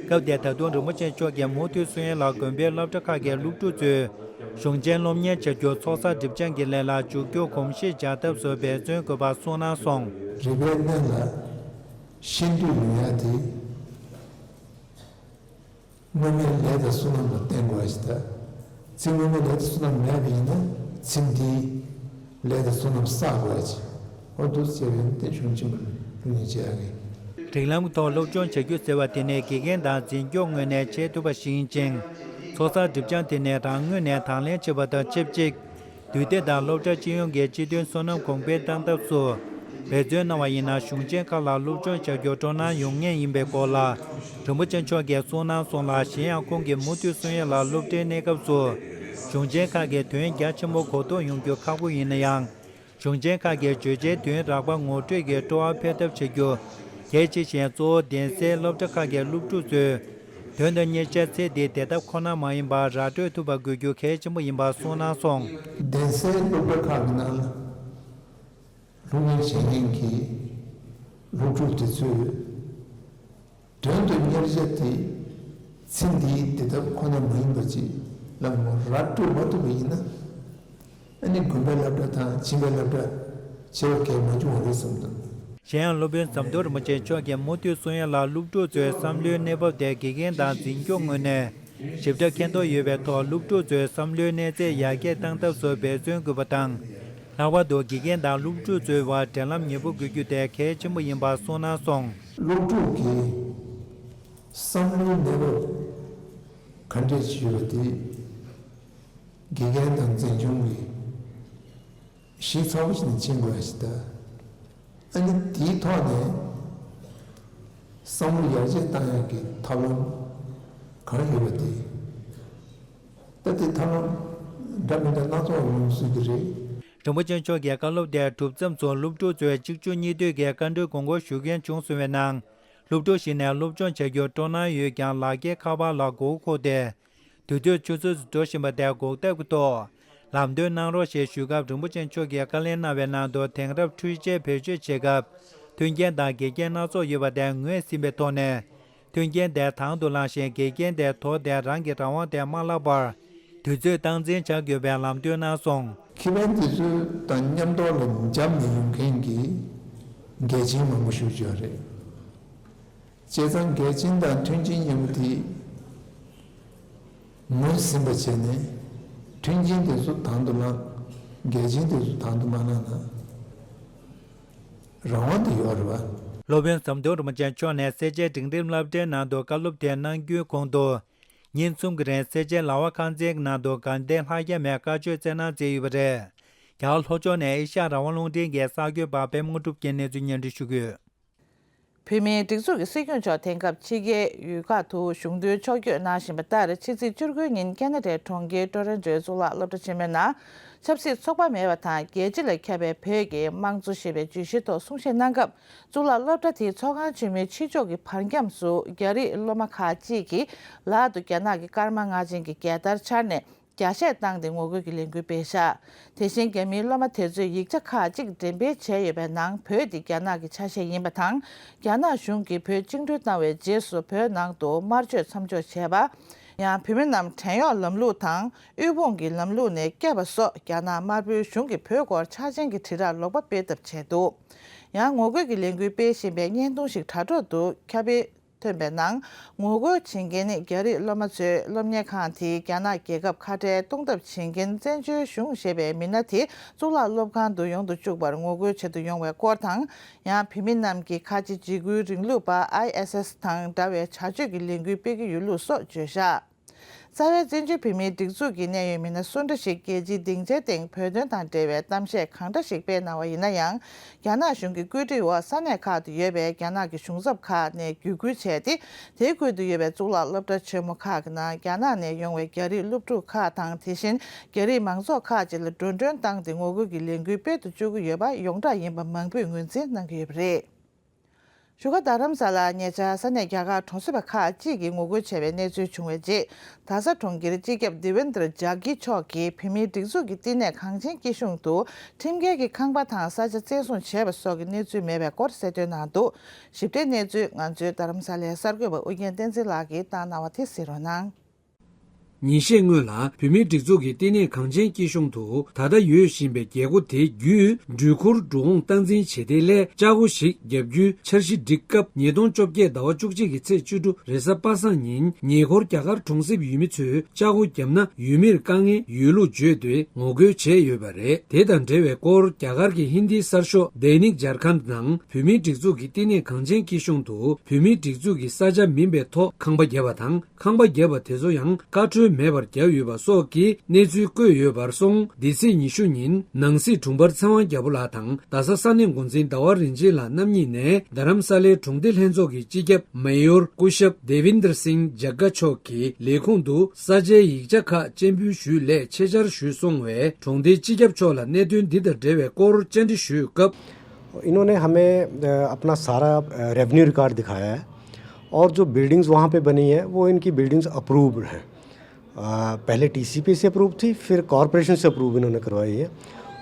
སྐབས་དེར་ད་དུང་རིན་པོ་ཆེ་མཆོག་གིས་མུ་མཐུད་སོང་ཡས་ལ་དགོན་པའི་སློབ་གྲྭ་ཁག་གི་སློབ་ཕྲུག་ཚོས་གཞུང་ཆེན་སློབ་གཉེར་བྱ་རྒྱུ་ཚོགས་བསགས་སྒྲིབ་སྦྱང་གི་ལས་ལ་འཇུག་རྒྱུར་གོམས་གཤིས་འཇགས་ཐབས་སུ་འབད་བརྩོན་དགོས་པ་གསུངས་གནང་སོང་། རིག་པའི་གནས་ལ་ཤེས་འདོད་ཡོང་ཡ་དེ། སྔོན་མའི་ལས་དང་བསོད་ནམས་ལ་བརྟེན་དགོས་པ་ཞིག་དང་། ཚེ་སྔོན་མའི་ལས་དང་བསོད་ནམས་མེད་པ་ཡིན་ན་ཚེ་འདིའི་ལས་དང་བསོད་ནམས་བསགས་དགོས་པ་ཞིག་འོ་འདུག་ཟེར་བའི་དེ་གཞུང་ཆེན་པོ་ལ་སློབ་གཉེར་བྱེད་ཡག་གི། རིགས་ལམ་གྱི་ཐོག་སློབ་སྦྱོང་བྱ་རྒྱུ་ཟེར་བ་དེ་ནི་དགེ་རྒན་དང་འཛིན་སྐྱོང་ངོས་ནས་བྱེད་ཐུབ་པ་ཞིག་ཡིན་ཅིང་། ཚོགས་བསགས་སྒྲིབ་སྦྱང་དེ་ནི་རང་ངོས་ནས་དང་ལེན་བྱེད་པ་དང་ཆབས་ཅིག་དུས་བདེ་དང་སློབ་གྲྭ་སྤྱི་ཡོངས་ཀྱི་སྤྱི་དོན་བསོད་ནམས་གོང་འཕེལ་གཏང་ཐབས་སུ་འབད་བརྩོན་གནང་བ་ཡིན་ན། གཞུང་ཆེན་ཁག་ལ་སློབ་སྦྱོང་བྱ་རྒྱུར་སྤྲོ་སྣང་ཡོང་ངེས་ཡིན་པའི་སྐོར་ལ་རིན་པོ་ཆེ་མཆོག་གིས་གསུངས་གནང་སོང་ལ། གཞན་ཡང་ཁོང་གིས་མུ་མཐུད་གསུང་ཡས་ལ་སློབ་གྲྭའི་གནས་སྐབས་སུ་གཞུང་ཆེན་ཁག་གི་དོན་རྒྱ་ཆེན་པོ་གོ་རྟོགས་ཡོང་རྒྱུ་ཁག་པོ་ཡིན་ན་ཡང་། གཞུང་ཆེན་ཁག་གི་བརྗོད་བྱའི་དོན་རགས་པ་ངོ་སྤྲོད་ཀྱིས་སྤྲོ་བ་འཕེལ་ཐབས་བྱ་རྒྱུ། དེ་ཕྱིར་གཞན་གཙོ་བོ་གདན་སའི་སློབ་གྲྭ་ཁག་གི་སློབ་ཕྲུག་ཚོས་དོན་དུ་གཉེར་བྱ་ཚེ་འདིའི་བདེ་ཐབས་ཁོ་ན་མ་ཡིན་པར་ར་སྤྲོད་ཐུབ་པ་དགོས་རྒྱུ་གལ་ཆེན་པོ་ཡིན་པ་གསུངས་གནང་སོང་། གདན་སའི་སློབ་གྲྭ་ཁག་གི་ནང་ལ་སློབ་གཉེར་བྱེད་མཁན་གྱི་སློབ་ཕྲུག་དེ་ཚོས། དོན་དུ་གཉེར་བྱ་དེ་ཚེ་འདིའི་བདེ་ཐབས་ཁོ་ན་མ་ཡིན་པ་ཅིག་ལ་མོ་ར་སྤྲོད་མ་ཐུབ་པ་ཡིན་ན། ཨ་ནི་དགོན་པའི་སློབ་གྲྭ་དང་ཁྱིམ་པའི་སློབ་གྲྭ་བྱེ་བ་གས་མ་འབྱུང་བ་རེད་བསམ་འདུག། གཞན་ཡང་སློབ་དཔོན་ཟམ་གདོང་རིན་པོ་ཆེ་མཆོག་གིས་མུ་མཐུད་གསུང་ཡ་ལ། སློབ་ཕྲུག་ཚོའི་བསམ་བློའི་གནས་བབ་དེ་དགེ་རྒན་དང་འཛིན་སྐྱོང་ངོས་ནས་ཞིབ་ཕྲ་མཁྱེན་རྟོགས་ཡོད་པའི་ཐོག་སློབ་ཕྲུག་ཚོའི་བསམ་བློའི་གནས་ཚད་ཡར་རྒྱས་གཏང་ཐབས་སུ་འབད་བརྩོན་དགོས་པ་དང་། ལྷག་པར་དུ་དགེ་རྒན་དང་སློབ་ཕྲུག་ཚོའི་བར་འབྲེལ་ལམ་ཉེ་པོ་དགོས་རྒྱུ་དེ་གལ་ཆེན་པོ་ཡིན་པ་གསུངས་གནང་སོང་། སློབ་ཕྲུག་གི་བསམ་བློའི་གནས་བབ་ག་འདྲས་ཡོད་པ་དེ་དགེ་རྒན་དང་འཛིན་སྐྱོང་གིས་ཤེས་ཚ་པོ་ཞིག་ནས་མཁྱེན་དགོས་ཡ་ཞིག་ད། ཨ་ནི་དེའི་ཐོག་ནས་བསམ་བློ་ཡར་རྒྱས་གཏང་ཡག་གི་ཐབས་ལམ་གང་ཡོད་པ་དེ། ད་དེ་ཐབས་ལམ་འདྲ་མི་འདྲ་སྣ་ཚོགས་ཡོང་སྲིད་ཀྱི་རེད། རིན་པོ་ཆེ་མཆོག་གིས་བཀའ་སློབ་དེ་གྲུབ་མཚམས་སུ་སློབ་ཕྲུག་ཚོས་གཅིག་མཇུག་གཉིས་མཐུད་ཀྱིས་བཀའ་འདྲི་དགོངས་སྐོར་ཞུ་མཁན་བྱུང་སོང་བའི་ནང་། སློབ་ཕྲུག་ཞིག་ནས་སློབ་སྦྱོང་བྱ་རྒྱུར་སྤྲོ་སྣང་ཡོད་ཀྱང་། ལག་འཁྱེར་ཁ་པར་ལ་མགོ་བོ་འཁོར་ཏེ། དུས་ཚོད་ཆུད་ཟོས་སུ་འགྲོ་བཞིན་པ་དེ་འགོག་ཐབས་ཀྱི་ཐོག་ལམ་སྟོན་གནང་རོགས་ཞེས་ཞུས་སྐབས། རིན་པོ་ཆེ་མཆོག་གིས་བཀའ་ལན་གནང་བའི་ནང་དུ། དེང་རབས་འཕྲུལ་ཆས་བེད་སྤྱོད་བྱེད་སྐབས་མཐུན་རྐྱེན་དང་འགལ་རྐྱེན་སྣ་ཚོགས་ཡོད་པ་དེ་ངོས་ཟིན་པའི་ཐོག་ནས། མཐུན་རྐྱེན་དེ་དང་དུ་བླངས་ཤིང་། འགལ་རྐྱེན་དེ་དོར་ཏེ་རང་གི་རང་དབང་དེ་མ་བརླག་པར་དུས་ཚོད་སྟངས་འཛིན་བྱ་དགོས་པའི་ལམ་སྟོན་གནང་སོང་། ཁེ་ཕན་དེ་ཚོ་དང་མཉམ་དུ་ལ་འཇམ་ནས་ཡོང་མཁན་གྱི་འགལ་རྐྱེན་མང་པོ་ཞིག་ཡོད་རེད། བྱས་ཙང་འགལ་རྐྱེན་དང་མཐུན་རྐྱེན་གཉིས་པོ་དེ་ངོས་ཟིན་པ་བྱས་ནས། མཐུན་རྐྱེན་དེ་ཚོ་དང་དུ་བླངས། འགལ་རྐྱེན་དེ་ཚོ་དང་དུ་མ་བླངས་ན་རང་དབང་དེ་ཡོད་རེད་པ། སློབ་དཔོན་ཟམ་གདོང་རིན་པོ་ཆེ་མཆོག་ནས་སེར་བྱེས་འབྲིང་རིམ་སློབ་གྲྭའི་ནང་དུ་བཀའ་སློབ་དེ་གནང་རྒྱུའི་གོང་དུ། ཉིན་གསུམ་གྱི་རིང་སེར་བྱེས་ལྭ་བ་ཁང་ཚན་གྱི་ནང་དུ་དགའ་ལྡན་ལྷ་རྒྱལ་མའི་བཀའ་ཆོས་སྩལ་གནང་མཛད་ཡོད་པ་རེད། རྒྱ་གར་ལྷོ་ཕྱོགས་ནས་ཨེ་ཤ་ཡ་རང་དབང་རླུང་འཕྲིན་གྱི་གསར་འགོད་པ་པད་མ་དངོས་གྲུབ་ཀྱིས་གནས་ཚུལ་སྙན་སྒྲོན་ཞུ་གི་ཡོད། བོད་མིའི་སྒྲིག་འཛུགས་ཀྱི་སྲིད་སྐྱོང་མཆོག་དེང་སྐབས་ཕྱི་རྒྱལ་ཡུལ་ཁག་ཏུ་གཞུང་དོན་ཕྱོགས་བསྐྱོད་གནང་བཞིན་པ་ལྟར། ཕྱི་ཚེས་བཅུ་དགུ་ཉིན་ཁ་ན་ཌའི་གྲོང་ཁྱེར་ཊོ་རོན་ཊོའི་གཙུག་ལག་སློབ་གྲྭ་ཆེན་མོའི་ནང་ཆབ་སྲིད་ཚོགས་པ་མེད་པ་དང་། རྒྱལ་སྤྱི་ལ་ཁྱབ་པའི་བོད་ཀྱི་དམངས་གཙོ་ཞེས་པའི་བརྗོད་གཞིའི་ཐོག་གསུང་བཤད་གནང་སྐབས། གཙུག་ལག་སློབ་གྲྭ་དེའི་ཚོགས་ཁང་ཆེན་མོའི་ཕྱི་ཕྱོགས་ཀྱི་བར་འཁྱམས་སུ་རྒྱ་རིགས་སློབ་མ་ཁག་ཅིག་གིས་ལག་ཏུ་རྒྱ་ནག་གི་སྐར་མ་མངའ་ཅན་གྱི་རྒྱལ་དར་འཕྱར་ནས། རྒྱ་གཞས་བཏང་སྟེ་ངོ་རྒོལ་གྱི་ལས་འགུལ་སྤེལ་བཞག་དེ་བཞིན་རྒྱ་མིའི་སློབ་མ་དེ་ཚོས་ཡིག་ཆ་ཁག་ཅིག་འགྲེམས་སྤེལ་བྱས་ཡོད་པའི་ནང་། བོད་འདི་རྒྱ་ནག་གི་ཆ་ཤས་ཡིན་པ་དང་། རྒྱ་ནག་གཞུང་གིས་བོད་བཅིངས་འགྲོལ་བཏང་བའི་རྗེས་སུ་བོད་ནང་དུ་དམར་མཆོད་མཚམས་འཇོག་བྱས་པ། ཡང་བོད་མི་རྣམས་བྲན་གཡོག་ལམ་ལུགས་དང་། དབུལ་ཕོངས་ཀྱི་ལམ་ལུགས་ནས་བསྐྱབས་པ་སོགས། རྒྱ་ནག་དམར་པོའི་གཞུང་གིས་བོད་སྐོར་འཆར་ཅན་གྱི་དྲིལ་བསྒྲགས་ལོག་པ་སྤེལ་ཐབས་བྱས་འདུག་ཡང་ངོ་རྒོལ་གྱི་ལས་འགུལ་སྤེལ་བཞིན་པའི་བརྙན་ཐུང་ཞིག་དྲ་གྲོགས་སུ་ཁྱབ་སྤེལ་ཐོན་པའི་ནང་། ངོ་རྒོལ་བྱེད་མཁན་ནི་རྒྱ་རིགས་སློབ་མ་ཚོས་སློབ་གཉེར་ཁང་དེའི་རྒྱ་ནག་རྒྱལ་ཁབ་ཁ་བྲལ་གཏོང་ཐབས་བྱེད་མཁན་བཙན་བྱོལ་གཞུང་ཞེས་པའི་མི་སྣ་དེ་གཙུག་ལག་སློབ་ཁང་དུ་ཡོང་དུ་བཅུག་པར་ངོ་རྒོལ་བྱེད་དུ་ཡོང་བའི་སྐོར་དང་། ཡང་བོད་མི་རྣམས་ཀྱིས་ཁ་ཆེ་འཇིགས་སྐུལ་རིང་ལུགས་པ་ཨའི་ཨེས་ཨེས་དང་འདྲ་བའི་བྱ་སྤྱོད་ཀྱི་ལས་འགུལ་སྤེལ་གྱི་ཡོད་ལུགས་སོགས་བརྗོད་བཞག་རྩ་བའི་བཙན་བྱོལ་བོད་མིའི་སྒྲིག་འཛུགས་ཀྱི་གནད་ཡོད་མི་སྣ་སུ་འདྲ་ཞིག་རྒྱལ་སྤྱིའི་སྡིངས་ཆའི་སྟེང་བོད་དོན་དང་འབྲེལ་བའི་གཏམ་བཤད་གང་འདྲ་ཞིག་སྤེལ་གནང་བ་ཡིན་ན་ཡང་། རྒྱ་ནག་གཞུང་གི་བཀོད་སྒྲིག་འོག་ས་གནས་ཁག་ཏུ་ཡོད་པའི་རྒྱ་ནག་གི་གཞུང་ཚབ་ཁག་ནས་བརྒྱུད་སྐུལ་བྱས་ཏེ། དེའི་ཁུལ་དུ་ཡོད་པའི་གཙུག་ལག་སློབ་གྲྭ་ཆེན་མོ་ཁག་གི་ནང་རྒྱ་ནག་ནས་ཡོང་བའི་རྒྱ་རིགས་སློབ་ཕྲུག་ཁག་དང་། དེ་བཞིན་རྒྱ་རིགས་མང་ཚོགས་ཁག་ཅིག་ལ་འགྲོ་གྲོན་བཏང་སྟེ་ངོ་རྒོལ་གྱི་ལས་འགུལ་སྤེལ་དུ་བཅུག་གི་ཡོད་པ་ཡོངས་གྲགས་ཡིན་པ་མང་པོས་ངོས་འཛིན་གནང་གི་ཡོད་པ་རེད། བཞུགས་སྒར་རྡ་རམ་ས་ལར་ཉེ་ཆར་ས་གནས་རྒྱ་གར་གྲོང་གསེབ་པ་ཁག་ཅིག་གིས་ངོ་རྒོལ་བྱས་པའི་གནས་ཚུལ་བྱུང་བའི་རྗེས། རྡ་ས་གྲོང་ཁྱེར་སྤྱི་ཁྱབ་དེ་བིན་དར་ཇག་གི་མཆོག་གིས་བོད་མིའི་སྒྲིག་འཛུགས་ཀྱི་བསྟི་གནས་གངས་ཅན་སྐྱིད་གཤོངས་དུ་ཁྲིམས་འགལ་གྱི་ཁང་པ་དང་ས་ཆ་བཙན་བཟུང་བྱས་པ་སོགས་ཀྱི་གནས་ཚུལ་མེད་པའི་སྐོར་གསལ་སྟོན་གནང་འདུག་ཞིབ་ཕྲའི་གནས་ཚུལ་ང་ཚོའི་རྡ་རམ་ས་ལའི་གསར་འགོད་པ་ཨུ་རྒྱན་བསྟན་འཛིན་ལགས་ཀྱིས་བཏང་གནང་བ་དེ་གཟིགས་རོགས་གནང་། ཉིན་ཤས་སྔོན་ལ་བོད་མིའི་སྒྲིག་འཛུགས་ཀྱི་བསྟི་གནས་གངས་ཅན་སྐྱིད་གཤོངས་དུ་ད་ལྟ་ཡོད་བཞིན་པའི་རྒྱལ་སྒོ་དེ་བརྒྱུད་འགྲུལ་འཁོར་འགྲོ་འོང་སྟངས་འཛིན་བྱེད་གཏན་ལས་ལྕགས་སྒོ་ཞིག་བརྒྱབ་རྒྱུའི་འཆར་གཞི་སྒྲིག་སྐབས། ཉིས་སྟོང་བཅོ་བརྒྱད་ཟླ་བ་བཅུ་གཅིག་གི་ཚེས་བཅུ་དྲུག་རེས་གཟའ་པ་སངས་ཉིན་ཉེ་འཁོར་རྒྱ་གར་གྲོང་གསེབ་ཡུལ་མི་ཚོས་ལྕགས་སྒོ་བརྒྱབ་ན་ཡུལ་མིར་དཀའ་ངལ་ཡོད་ལུགས་བརྗོད་དེ་ངོ་རྒོལ་བྱས་ཡོད་པ་རེད། དེ་དང་འབྲེལ་བའི་སྐོར་རྒྱ་གར་གྱི་ཧིན་དིའི་གསར་ཤོག་དེ་ནིག་ཇར་ཁན་ནང་བོད་མིའི་སྒྲིག་འཛུགས་ཀྱི་བསྟི་གནས་གངས་ཅན་སྐྱིད་གཤོངས་དུ་བོད་མིའི་སྒྲིག་འཛུགས་ཀྱི་ས་ཆ་མིན་པའི་ཐོག་ཁང་པ་བརྒྱབ་པ་དང་། ཁང་པ་བརྒྱབ་པ་དེ་ཚོ་ཡང་བཀའ་འཁྲོལ་མེད་པར་བརྒྱབ་ཡོད་པ་སོགས་ཀྱི་གནས་ཚུལ་བཀོད་ཡོད་པར་སོང་། འདི་ཚེས་ཉི་ཤུ་ཉིན་ནང་སྲིད་དྲུང་འཕར་ཚེ་དབང་རྒྱལ་པོ་ལགས་དང་རྡ་ས་ས་གནས་འགོ་འཛིན་ཟླ་བ་རིན་ཆེན་ལགས་རྣམ་གཉིས་ནས་རྡ་རམ་ས་ལའི་གྲོང་སྡེ་ལྷན་ཚོགས་ཀྱི་སྤྱི་ཁྱབ་མེ་ཡོར་སྐུ་ཞབས་དེ་བིན་དར་སིང་ཇག་ག་མཆོག་གི་ལས་ཁུངས་དུ་ས་ཆའི་ཡིག་ཆ་ཁག་སྤྱན་འབུལ་ཞུས་ལས་ཆེད་བཅར་ཞུས་སོང་བས། གྲོང་སྡེའི་སྤྱི་ཁྱབ་མཆོག་ལ་གནད་དོན་འདི་དང་འབྲེལ་བའི་སྐོར་བཅར་འདྲི་ཞུས་སྐབས། इन्होंने हमें अपना सारा रेवेन्यू रिकॉर्ड दिखाया है। और जो बिल्डिंग्स वहाँ पे बनी है, वो इनकी बिल्डिंग्स अप्रूव्ड हैं। पहले टीसीपी से अप्रूव थी, फिर कॉरपोरेशन से अप्रूव इन्होंने करवाई है।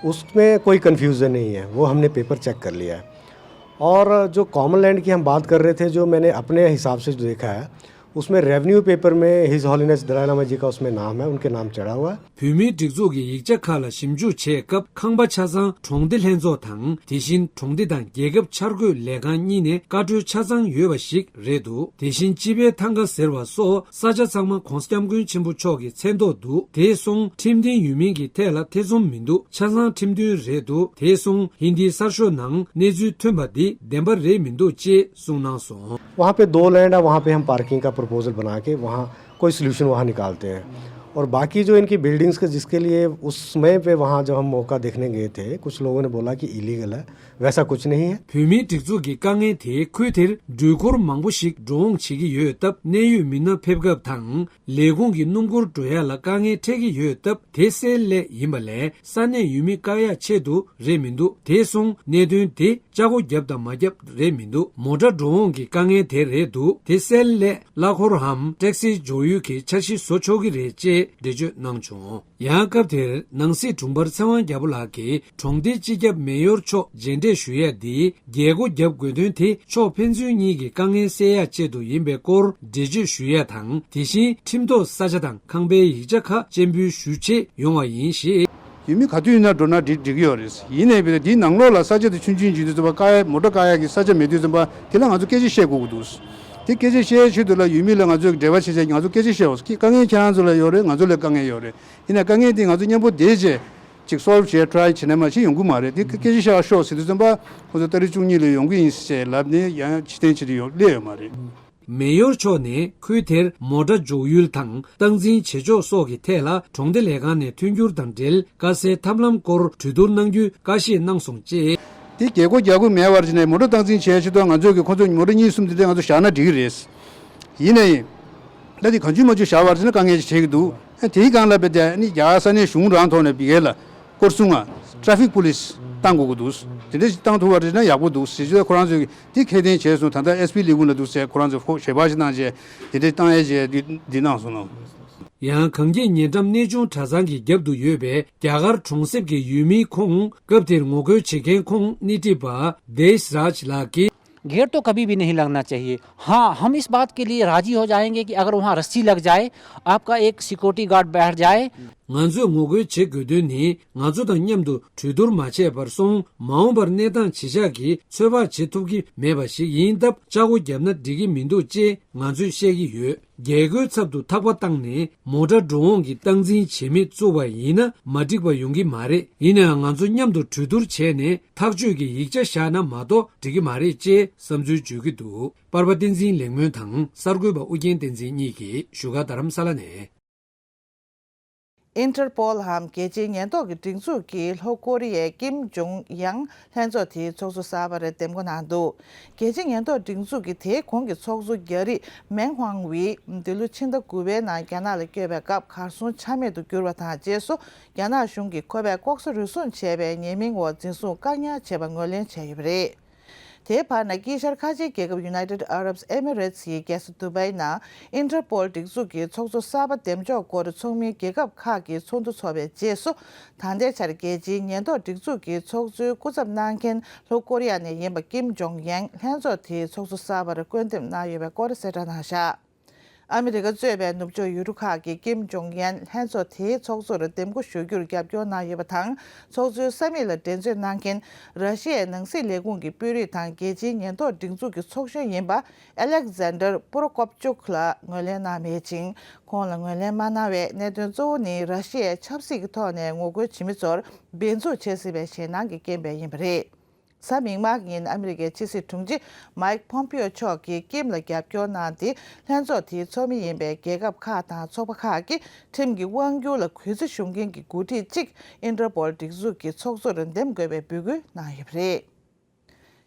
उसमें कोई कन्फ्यूजन नहीं है, वो हमने पेपर चेक कर लिया है। और जो कॉमन लैंड की हम बात कर रहे थे, जो मैंने अपने हिसाब से जो देखा है, उसमें रेवेन्यू पेपर में हिज हॉलीनेस दलाई लामा जी का उसमें नाम है, उनके नाम चढ़ा हुआ है। བོད་མིའི་སྒྲིག་འཛུགས་ཀྱི་ཡིག་ཆ་ཁག་ལ་ཞིབ་འཇུག་བྱེད་སྐབས། ཁང་པ་ཆ་ཚང་གྲོང་སྡེ་ལྷན་ཚོགས་དང་། དེ་བཞིན་གྲོང་སྡེ་དང་རྒྱལ་ཁབ་འཆར་འགོད་ལས་ཁང་གཉིས་ནས་བཀའ་འཁྲོལ་ཆ་ཚང་ཡོད་པ་ཞིག་རེད་འདུག་དེ་བཞིན་སྤྱི་པའི་ཐང་ག་ཟེར་བ་སོགས་ས་ཆ་ཚང་མ་༧གོང་ས་༧སྐྱབས་མགོན་ཆེན་པོ་མཆོག་གི་མཚན་ཐོག་འདུག་དེ་སོང་ཁྲིམས་མཐུན་ཡོད་མིན་གྱི་ཐད་ལ་ཐེ་ཚོམ་མི་འདུག་ཆ་ཚང་ཁྲིམས་མཐུན་རེད་འདུག་དེ་སོང་ཧིན་དིའི་གསར་ཤོག་ནང་གནས་ཚུལ་ཐོན་པ་འདི་བདེན་པ་རེད་མི་འདུག་ཅེས་གསུངས་གནང་སོང་། वहाँ पे दो लैंड है, वहाँ पे हम पार्किंग का प्रपोजल बना के वहाँ कोई सोल्यूशन वहाँ निकालते हैं। और बाकी जो इनकी बिल्डिंग्स का, जिसके लिए उस समय पे वहाँ जब हम मौका देखने गए थे, कुछ लोगों ने बोला कि इलीगल है, वैसा कुछ नहीं है। བོད་མིའི་སྒྲིག་འཛུགས་ཀྱི་དཀའ་ངལ་དེས་ཁུལ་དེར་འགྲུལ་འཁོར་མང་པོ་ཞིག་འགྲོ་འོང་བྱེད་ཀྱི་ཡོད་སྟབས། གནད་ཡོད་མི་སྣ་ཕེབས་སྐབས་དང་ལས་ཁུངས་ཀྱི་སྣུམ་འཁོར་འགྲོ་ཡ་ལ་དཀའ་ངལ་འཕྲད་ཀྱི་ཡོད་སྟབས། དེ་སེལ་སླད་ཡིན་པ་ལས་ས་གནས་ཡུལ་མི་བཀག་ཡ་ཆེད་དུ་རེད་མི་འདུག་དེ་སོང་གནད་དོན་དེ་ལྕགས་སྒོ་བརྒྱབ་དང་མ་བརྒྱབ་རེད་མི་འདུག་མོ་ཊ་འགྲོ་འོང་གི་དཀའ་ངལ་དེ་རེད་འདུག་དེ་སེལ་སླད་གླ་འཁོར་འམ་ཊེག་སི་འཇོག་ཡུལ་གྱི་འཆར་གཞི་བཟོ་ཆོག་གི་རེད་ཅེས་འགྲེལ་བརྗོད་གནང་བྱུང་། ཡང་སྐབས་དེར་ནང་སྲིད་དྲུང་འཕར་ཚེ་དབང་རྒྱལ་པོ་ལགས་ཀྱིས་གྲོང་སྡེའི་སྤྱི་ཁྱབ་མེ་ཡོར་མཆོག་མཇལ་འཕྲད་ཞུ་ཡས་འདི་རྒྱལ་སྒོ་བརྒྱབ་དགོས་དོན་དེ་ཕྱོགས་ཕན་ཚུན་གཉིས་ཀྱི་དཀའ་ངལ་སེལ་ཡ་ཆེད་དུ་ཡིན་པའི་སྐོར་འགྲེལ་བརྗོད་ཞུ་ཡས་དང་། དེ་བཞིན་ཁྲིམས་ཐོག་ས་ཆ་དང་ཁང་པའི་ཡིག་ཆ་ཁག་སྤྱན་འབུལ་ཞུ་ཆེད་ཡོང་བ་ཡིན་ཞེས། ཡུལ་མི་ག་དུས་ཡིན་ན་འགྲོ་ན་འགྲིག་འགྲིག་གི་ཡོད་རེད། ཡིན་ནའི་བས་འདིའི་ནང་ལོགས་ལ་ས་ཆ་དེ་ཆུང་ཆུང་བྱེད་དུས་ཙམ་པ་བཀག་ཡ་མོ་ཊ་བཀག་ཡ་གི་ས་ཆ་མེད་དུས་ཙམ་པ་དེ་ལ་ང་ཚོ་སྐད་ཆ་བཤད་དགོས་ཀྱི་འདུག་དེ་སྐད་ཆ་བཤད་ཆེད་དུ་ལ་ཡུལ་མི་ལ་ང་ཚོས་འབྲེལ་བ་བྱེད་ཆེད་ང་ཚོ་སྐད་ཆ་བཤད་འོ། དཀའ་ངལ་ཁྱེད་རང་ཚོ་ལ་ཡོད་རེད། ང་ཚོ་ལ་དཀའ་ངལ་ཡོད་རེད། ཡིན་ན་དཀའ་ངལ་དེ་ང་ཚོ་མཉམ་པོ་བསྡད་བྱས་ཅིག་སོལབ་བྱེད་ཊ་རའི་བྱེད་ན་མ་གཞི་ཡོང་གི་མ་རེད། དེ་སྐད་ཆ་བཤད་ཤོག་ཟེར་དུས་ཙམ་པ་ཁོ་ཚོ་ཏ་རིག་བཅུ་གཉིས་ལ་ཡོང་གི་ཡིན་ཟེར་ལབ་ནས་ཡང་ཕྱིར་འཐེན་བྱེད་དུ་ཡོང་སླེབས་ཡོད་མ་རེད། མེ་ཡོར་མཆོག་ནས་ཁུལ་དེར་མོ་ཊ་འཇོག་ཡུལ་དང་སྟངས་འཛིན་བྱེད་ཕྱོགས་སོགས་ཀྱི་ཐད་ལ་གྲོང་སྡེ་ལས་ཁང་ནས་མཐུན་འགྱུར་དང་འབྲེལ་དཀའ་སེལ་ཐབས་ལམ་སྐོར་གྲོས་བསྡུར་གནང་རྒྱུའི་བཀའ་བཞེས་གནང་སོང་ཅེས། དེ་རྒྱལ་སྒོ་རྒྱག་དགོས་མེད་པར་བྱས་ནས་མོ་ཊ་སྟངས་འཛིན་བྱས་ཆེད་དུ་ང་ཚོས་ཀྱི་ཁོ་ཚོ་མོ་ཊ་གཉིས་གསུམ་དེ་འདྲ་ང་ཚོ་བཞག་ན་འགྲིག་གི་རེད། ཡིན་ནའི་ད་དེ་གང་བྱུང་མ་བྱུང་བཞག་པར་བྱས་ན་དཀའ་ངལ་ཞིག་འཕྲད་ཀྱི་འདུག་ཨ་དེའི་སྒང་ལ་བས་ཏེ་ཨ་ནི་རྒྱ་གར་ས་གནས་གཞུང་རང་ཐོག་ནས་བི་གེ་ལ་སྐོར་སྲུང་ང་ཊ་ར་ཕིག་པུ་ལིས་བཏང་དགོས་ཀྱི་འདུག་དེ་འདྲ་ཞིག་བཏང་ཐུབ་པ་རེད་ན་ཡག་པོ་འདུག་ཟེར་ཞུ། ཁོ་རང་ཚོས་དེ་ཁས་ལེན་བྱས་སོང་། ད་ལྟ་ཨེས་པི་ལས་ཁུངས་ལ་འདུག་ཟེར་ཁོ་རང་ཚོས་ཁོ་ཞལ་པར་ཞིག་གནང་བྱས་དེ་འདྲ་བཏང་ཡས་བྱས་འདི་འདི་གནང་སོང་ལོ། ཡང་གངས་སྐྱེས་ཉེ་འགྲམ་གནས་ཆུང་གྲྭ་ཚང་གི་རྒྱབ་ཏུ་ཡོད་པའི་རྒྱ་གར་གྲོང་གསེབ་ཀྱི་ཡུལ་མིའི་ཁོངས། སྐབས་དེར་ངོ་རྒོལ་བྱེད་མཁན་ཁོངས་སྣེ་ཁྲིད་པ་དེཤ་རཱཇ་ལགས་ཀྱིས། गिर तो कभी भी नहीं लगना चाहिए। हाँ, हम इस बात के लिए राजी हो जाएंगे कि अगर वहाँ रस्सी लग जाए, आपका एक सिक्योरिटी गार्ड बैठ जाए। ང་ཚོས་ངོ་རྒོལ་བྱེད་དགོས་དོན་ནི། ང་ཚོ་དང་མཉམ་དུ་གྲོས་བསྡུར་མ་བྱས་པར་སོང་མ་འོངས་པར་གནས་སྟངས་ཇི་ཆགས་ཀྱིས་ཚོད་དཔག་བྱེད་ཐུབ་ཀྱི་མེད་པ་ཞིག་ཡིན་སྟབས། ལྕགས་སྒོ་བརྒྱབ་ན་འགྲིག་གི་མི་འདུག་ཅེས་ང་ཚོས་བཤད་ཀྱི་ཡོད། རྒྱལ་སྒོའི་ཚབ་ཏུ་ཐག་པ་བཏང་ནས་མོ་ཊ་འགྲོ་འོང་གི་སྟངས་འཛིན་བྱེད་མི་བཙུགས་པ་ཡིན་ན་མ་འགྲིག་པ་ཡོང་གི་མ་རེད། ཡིན་ནའང་ང་ཚོ་མཉམ་དུ་གྲོས་བསྡུར་བྱས་ནས་ཐག་གཅོད་ཀྱི་ཡིག་ཆ་བཞག་ན་མ་གཏོགས་འགྲིག་གི་མ་རེད་ཅེས་བསམ་ཚུལ་བརྗོད་ཀྱི་འདུག་པར་པ་བསྟན་འཛིན་ལེགས་སྨོན་དང་གསར་འགོད་པ་ཨུ་རྒྱན་བསྟན་འཛིན་གཉིས་ཀྱིས་བཞུགས་སྒར་རྡ་རམ་ས་ལ་ནས། ཨིན་ཊར་པོལ་འམ་རྒྱལ་སྤྱིའི་ཉེན་རྟོག་གི་སྒྲིག་འཛུགས་ཀྱིས་ལྷོ་ཀོ་རི་ཡའི་ཀིམ་ཇོང་ཡང་ལྷན་ཚོགས་དེའི་ཚོགས་གཙོ་གསར་པར་འདེམས་བསྐོ་གནང་འདུག་རྒྱལ་སྤྱིའི་ཉེན་རྟོག་སྒྲིག་འཛུགས་ཀྱི་དེའི་གོང་གི་ཚོགས་གཙོ་རྒྱ་རིགས་མེང་ཧུང་ཝེ་འདི་ལོ་ཕྱི་ཟླ་དགུ་པའི་ནང་རྒྱ་ནག་ལ་བསྐྱོད་པའི་སྐབས་གར་སོང་ཆ་མེད་དུ་གྱུར་བ་དང་རྗེས་སུ། རྒྱ་ནག་གཞུང་གིས་ཁོ་པས་ལྐོག་ཟ་རུལ་སུངས་བྱས་པའི་ཉེས་མིང་འོག་འཛིན་བཟུང་བཀག་ཉར་བྱས་པ་ངོས་ལེན་བྱས་ཡོད་པ་རེད། དེའི་བར་ན་དཀྱིལ་ཤར་ཁ་ཆེའི་རྒྱལ་ཁབ་United Arab Emirates ཡི་རྒྱལ་ས་དུ་བའི་ནང་ཨིན་ཊར་པོལ་སྒྲིག་འཛུགས་ཀྱི་ཚོགས་གཙོ་གསར་པ་འདེམས་འཇོག་སྐོར་ཚོགས་མིའི་རྒྱལ་ཁབ་ཁག་གི་ཚོགས་འདུ་འཚོགས་པའི་རྗེས་སུ། ད་ལྟའི་ཆར་རྒྱལ་སྤྱིའི་ཉེན་རྟོག་སྒྲིག་འཛུགས་ཀྱི་ཚོགས་གཙོའི་སྐུ་ཚབ་གནང་མཁན་ལྷོ་ཀོ་རི་ཡ་ནས་ཡིན་པ་ཀིམ་ཇོང་ཡན་ལྷན་ཚོགས་དེའི་ཚོགས་གཙོ་གསར་པར་བསྐོ་འདེམས་གནང་ཡོད་པའི་སྐོར་གསལ་བསྒྲགས་གནང་བཞག་ཨ་མི་རི་ཀ་གཙོས་པའི་ནུབ་ཕྱོགས་ཡུལ་གྲུ་ཁག་གིས་ཀིམ་ཇོང་ཡན་ལྷན་ཚོགས་དེའི་ཚོགས་གཙོར་འདེམས་བསྐོ་ཞུ་རྒྱུར་རྒྱབ་སྐྱོར་གནང་ཡོད་པ་དང་། ཚོགས་གཙོའི་ས་མིག་ལ་འགྲན་རྩོད་གནང་མཁན་ར་ཤི་ཡའི་ནང་སྲིད་ལས་ཁུངས་ཀྱི་དཔོན་རིགས་དང་རྒྱལ་སྤྱིའི་ཉེན་རྟོག་སྒྲིག་འཛུགས་ཀྱི་ཚོགས་གཞོན་ཡིན་པ་ཨེ་ལེག་ཛན་ཌར་པུ་རོ་ཀོབ་ཅུག་ལ་ངོས་ལེན་གནང་མེད་ཅིང་། ཁོང་ལ་ངོས་ལེན་མ་གནང་བའི་གནད་དོན་གཙོ་བོ་ནི་ར་ཤི་ཡའི་ཆབ་སྲིད་ཀྱི་ཐོག་ནས་ངོ་རྒོལ་བྱེད་མི་ཚོར་འབེན་འཛུགས་བྱེད་སྲིད་པའི་ཞེད་སྣང་གི་རྐྱེན་པས་ཡིན་པ་རེད། གཟའ་མིག་དམར་གྱི་ཉིན་ཨ་མི་རི་ཀའི་ཕྱི་སྲིད་དྲུང་ཆེ་མའིག་ཕོམ་པིའོ་མཆོག་གིས་ཀིམ་ལ་རྒྱབ་སྐྱོར་གནང་སྟེ། ལྷན་ཚོགས་དེའི་ཚོགས་མི་ཡིན་པའི་རྒྱལ་ཁབ་ཁག་དང་ཚོགས་པ་ཁག་གིས་ཁྲིམས་ཀྱི་དབང་སྒྱུར་ལ་གུས་བརྩི་ཞུ་མཁན་གྱི་འགོ་ཁྲིད་གཅིག་ཨིན་ཊར་པོལ་སྒྲིག་འཛུགས་ཀྱི་ཚོགས་གཙོར་འདེམས་དགོས་པའི་འབོད་སྐུལ་གནང་ཡོད་པ་རེད།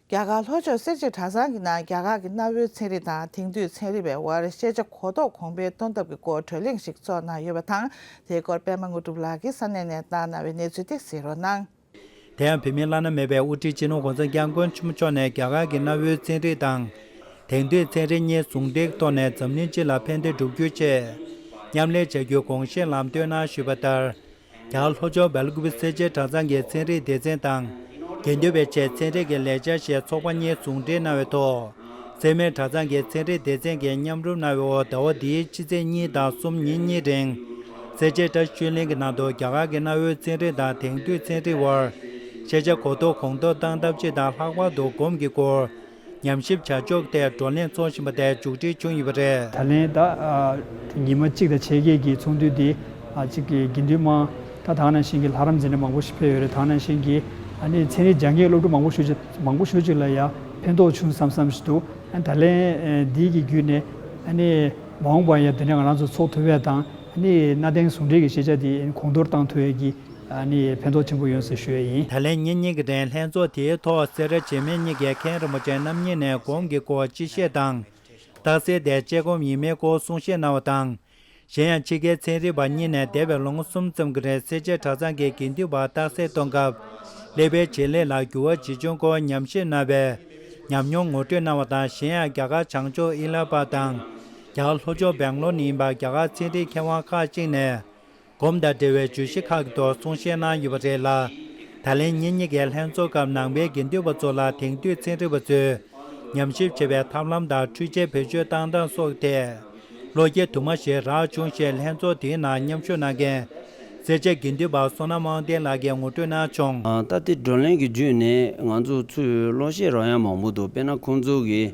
རྒྱ་གར་ལྷོ་ཕྱོགས་གསེར་བྱེས་གྲྭ་ཚང་གི་ནང་རྒྱ་གར་གྱི་གནའ་བོའི་ཚན་རིག་དང་དེང་དུས་ཚན་རིག་པའི་དབར་ཤེས་བྱ་གོ་རྟོགས་གོང་འཕེལ་གཏོང་ཐབས་ཀྱི་སྐོར་གྲོས་གླེང་ཞིག་ཚོགས་གནང་ཡོད་པ་དང་། དེའི་སྐོར་པད་མ་དངོས་གྲུབ་ལགས་ཀྱིས་ས་གནས་ནས་བཏང་གནང་བའི་གནས་ཚུལ་དེ་གཟིགས་རོགས་གནང་། དེ་ཡང་བོད་མིའི་བླ་ན་མེད་པའི་དབུ་ཁྲིད་སྤྱི་ནོར་༸གོང་ས་༸སྐྱབས་མགོན་ཆེན་པོ་མཆོག་ནས་རྒྱ་གར་གྱི་གནའ་བོའི་ཚན་རིག་དང་། དེང་དུས་ཚན་རིག་གཉིས་ཟུང་འབྲེལ་ཐོག་ནས་འཛམ་གླིང་སྤྱི་ལ་ཕན་བདེ་བསྒྲུབ་རྒྱུའི་ཆེད། མཉམ་ལས་བྱ་རྒྱུའི་དགོངས་བཞེས་ལམ་སྟོན་གནང་ཞུས་པ་ལྟར། རྒྱ་གར་ལྷོ་ཕྱོགས་སྦེལ་ཀུ་པེ་སེར་བྱེས་གྲྭ་ཚང་གི་ཚན་རིག་སྡེ་ཚན་དང་། དགེ་འདུན་པའི་ཆེད་ཚན་རིག་གི་ལས་འཆར་ཞེས་ཚོགས་པ་གཉིས་ཟུང་འབྲེལ་གནང་བའི་ཐོག་སེར་སྨད་གྲྭ་ཚང་གི་ཚན་རིག་སྡེ་ཚན་གྱིས་མཉམ་རུབ་གནང་བའི་འོག་ཟླ་བ་འདིའི་ཕྱི་ཚེས་གཉིས་དང་གསུམ་ཉིན་གཉིས་རིང་། སེར་བྱེས་བཀྲ་ཤིས་ཆོས་གླིང་གི་ནང་དུ་རྒྱ་གར་གྱི་གནའ་བོའི་ཚན་རིག་དང་དེང་དུས་ཚན་རིག་དབར་ཤེས་བྱ་གོ་རྟོགས་གོང་མཐོར་བཏང་ཐབས་ཇི་ལྟར་ལྷག་པར་དུ་སྒོམ་གྱི་སྐོར་ཉམས་ཞིབ་བྱ་ཕྱོགས་ཐད་བགྲོ་གླེང་འཚོགས་བཞིན་པ་དེ་མཇུག་སྒྲིལ་བྱུང་ཡོད་པ་རེད། ད་ལན་ད་ཨ་ཉི་མ་གཅིག་དང་ཕྱེད་ཀའི་གི་ཚོགས་འདུ་འདི་ཨ་གཅིག་གི་དགེ་འདུན་མང་ད་ད་ག་ནང་བཞིན་གྱི་ལྷ་རམས་འཛིན་གྲྭ་མང་པོ་ཞིག་ཕེབས་ཡོད་རེད། ད་ག་ནང་བཞིན་གྱི་ཨ་ནི་ཚན་རིག་སྦྱང་མཁན་སློབ་ཕྲུག་མང་པོ་ཞིག་མང་པོ་ཞིག་ཅིག་ལ་ཡང་ཕན་ཐོགས་བྱུང་བསམ་བསམ་ཞིག་འདུག་ཨ་ད་ལན་འདི་གི་བརྒྱུད་ནས་ཨ་ནི་མ་འོངས་པར་ཡང་འདི་འདྲ་ང་རང་ཚོ་ཚོགས་ཐུབ་ཡས་དང་ཨ་ནི་གནའ་དེང་ཟུང་འབྲེལ་གྱི་ཤེས་བྱ་འདི་གོང་མཐོར་བཏང་ཐུབ་ཡས་ཀྱི་ཨ་ནི་ཕན་ཐོགས་ཆེན་པོ་ཡོང་ཟེར་ཞུ་ཡས་ཡིན། ད་ལན་ཉིན་གཉིས་ཀྱི་རིང་ལྷན་ཚོགས་དེའི་ཐོག་སེ་ར་བྱེས་སྨད་གཉིས་ཀྱི་མཁན་རིན་པོ་ཆེ་རྣམ་གཉིས་ནས་སྒོམ་གྱི་སྐོར་སྤྱི་བཤད་དང་། རྟགས་གསལ་དེ་དཔྱད་སྒོམ་ཡིན་མིན་སྐོར་གསུང་བཤད་གནང་བ་དང་། གཞན་ཡང་ཕྱི་རྒྱལ་ཚན་རིག་པ་གཉིས་ནས་འདས་པའི་ལོ་ངོ་གསུམ་ཙམ་གྱི་རིང་སེར་བྱེས་གྲྭ་ཚང་གི་དགེ་འདུན་པར་རྟགས་གསལ་གཏོང་སྐབས་ཀླད་པའི་བྱེད་ལས་ལ་འགྱུར་བ་ཇི་བྱུང་སྐོར་ཉམས་ཞིབ་གནང་བའི་ཉམས་མྱོང་ངོ་སྤྲོད་གནང་བ་དང་། གཞན་ཡང་རྒྱ་གར་བྱང་ཕྱོགས་ཨི་ལ་པ་དང་རྒྱ་གར་ལྷོ་ཕྱོགས་སྦེང་ལོར་ནས་ཡིན་པ་རྒྱ་གར་ཚན་རིག་མཁས་དབང་ཁག་ཅིག་ནས། སྒོམ་དང་འབྲེལ་བའི་བརྗོད་གཞི་ཁག་གི་ཐོག་གསུང་བཤད་གནང་ཡོད་པ་རེད་ལ། ད་ལན་ཉིན་གཉིས་ཀའི་ལྷན་ཚོགས་སྐབས་ནང་པའི་དགེ་འདུན་པ་ཚོ་ལ་དེང་དུས་ཚན་རིག་པ་ཚོས་ཉམས་ཞིབ་བྱེད་པའི་ཐབས་ལམ་དང་འཕྲུལ་ཆས་བེད་སྤྱོད་བཏང་སྟངས་སོགས་ཐད་བློ་སྐྱེད་དུ་མ་ཞིག་རག་བྱུང་ཞེས་ལྷན་ཚོགས་དེའི་ནང་མཉམ་ཞུགས་གནང་མཁན་སེར་བྱེས་དགེ་འདུན་པ་བསོད་ནམས་དབང་ལྡན་ལགས་ཀྱིས་ངོ་སྤྲོད་གནང་བྱུང་། ད་ལྟའི་བགྲོ་གླེང་གི་བརྒྱུད་ནས་ང་ཚོ་ཚོས་བློ་སྐྱེད་རག་ཡ་མང་པོ་འདུག་དཔེར་ན་ཁོང་ཚོ་གིས་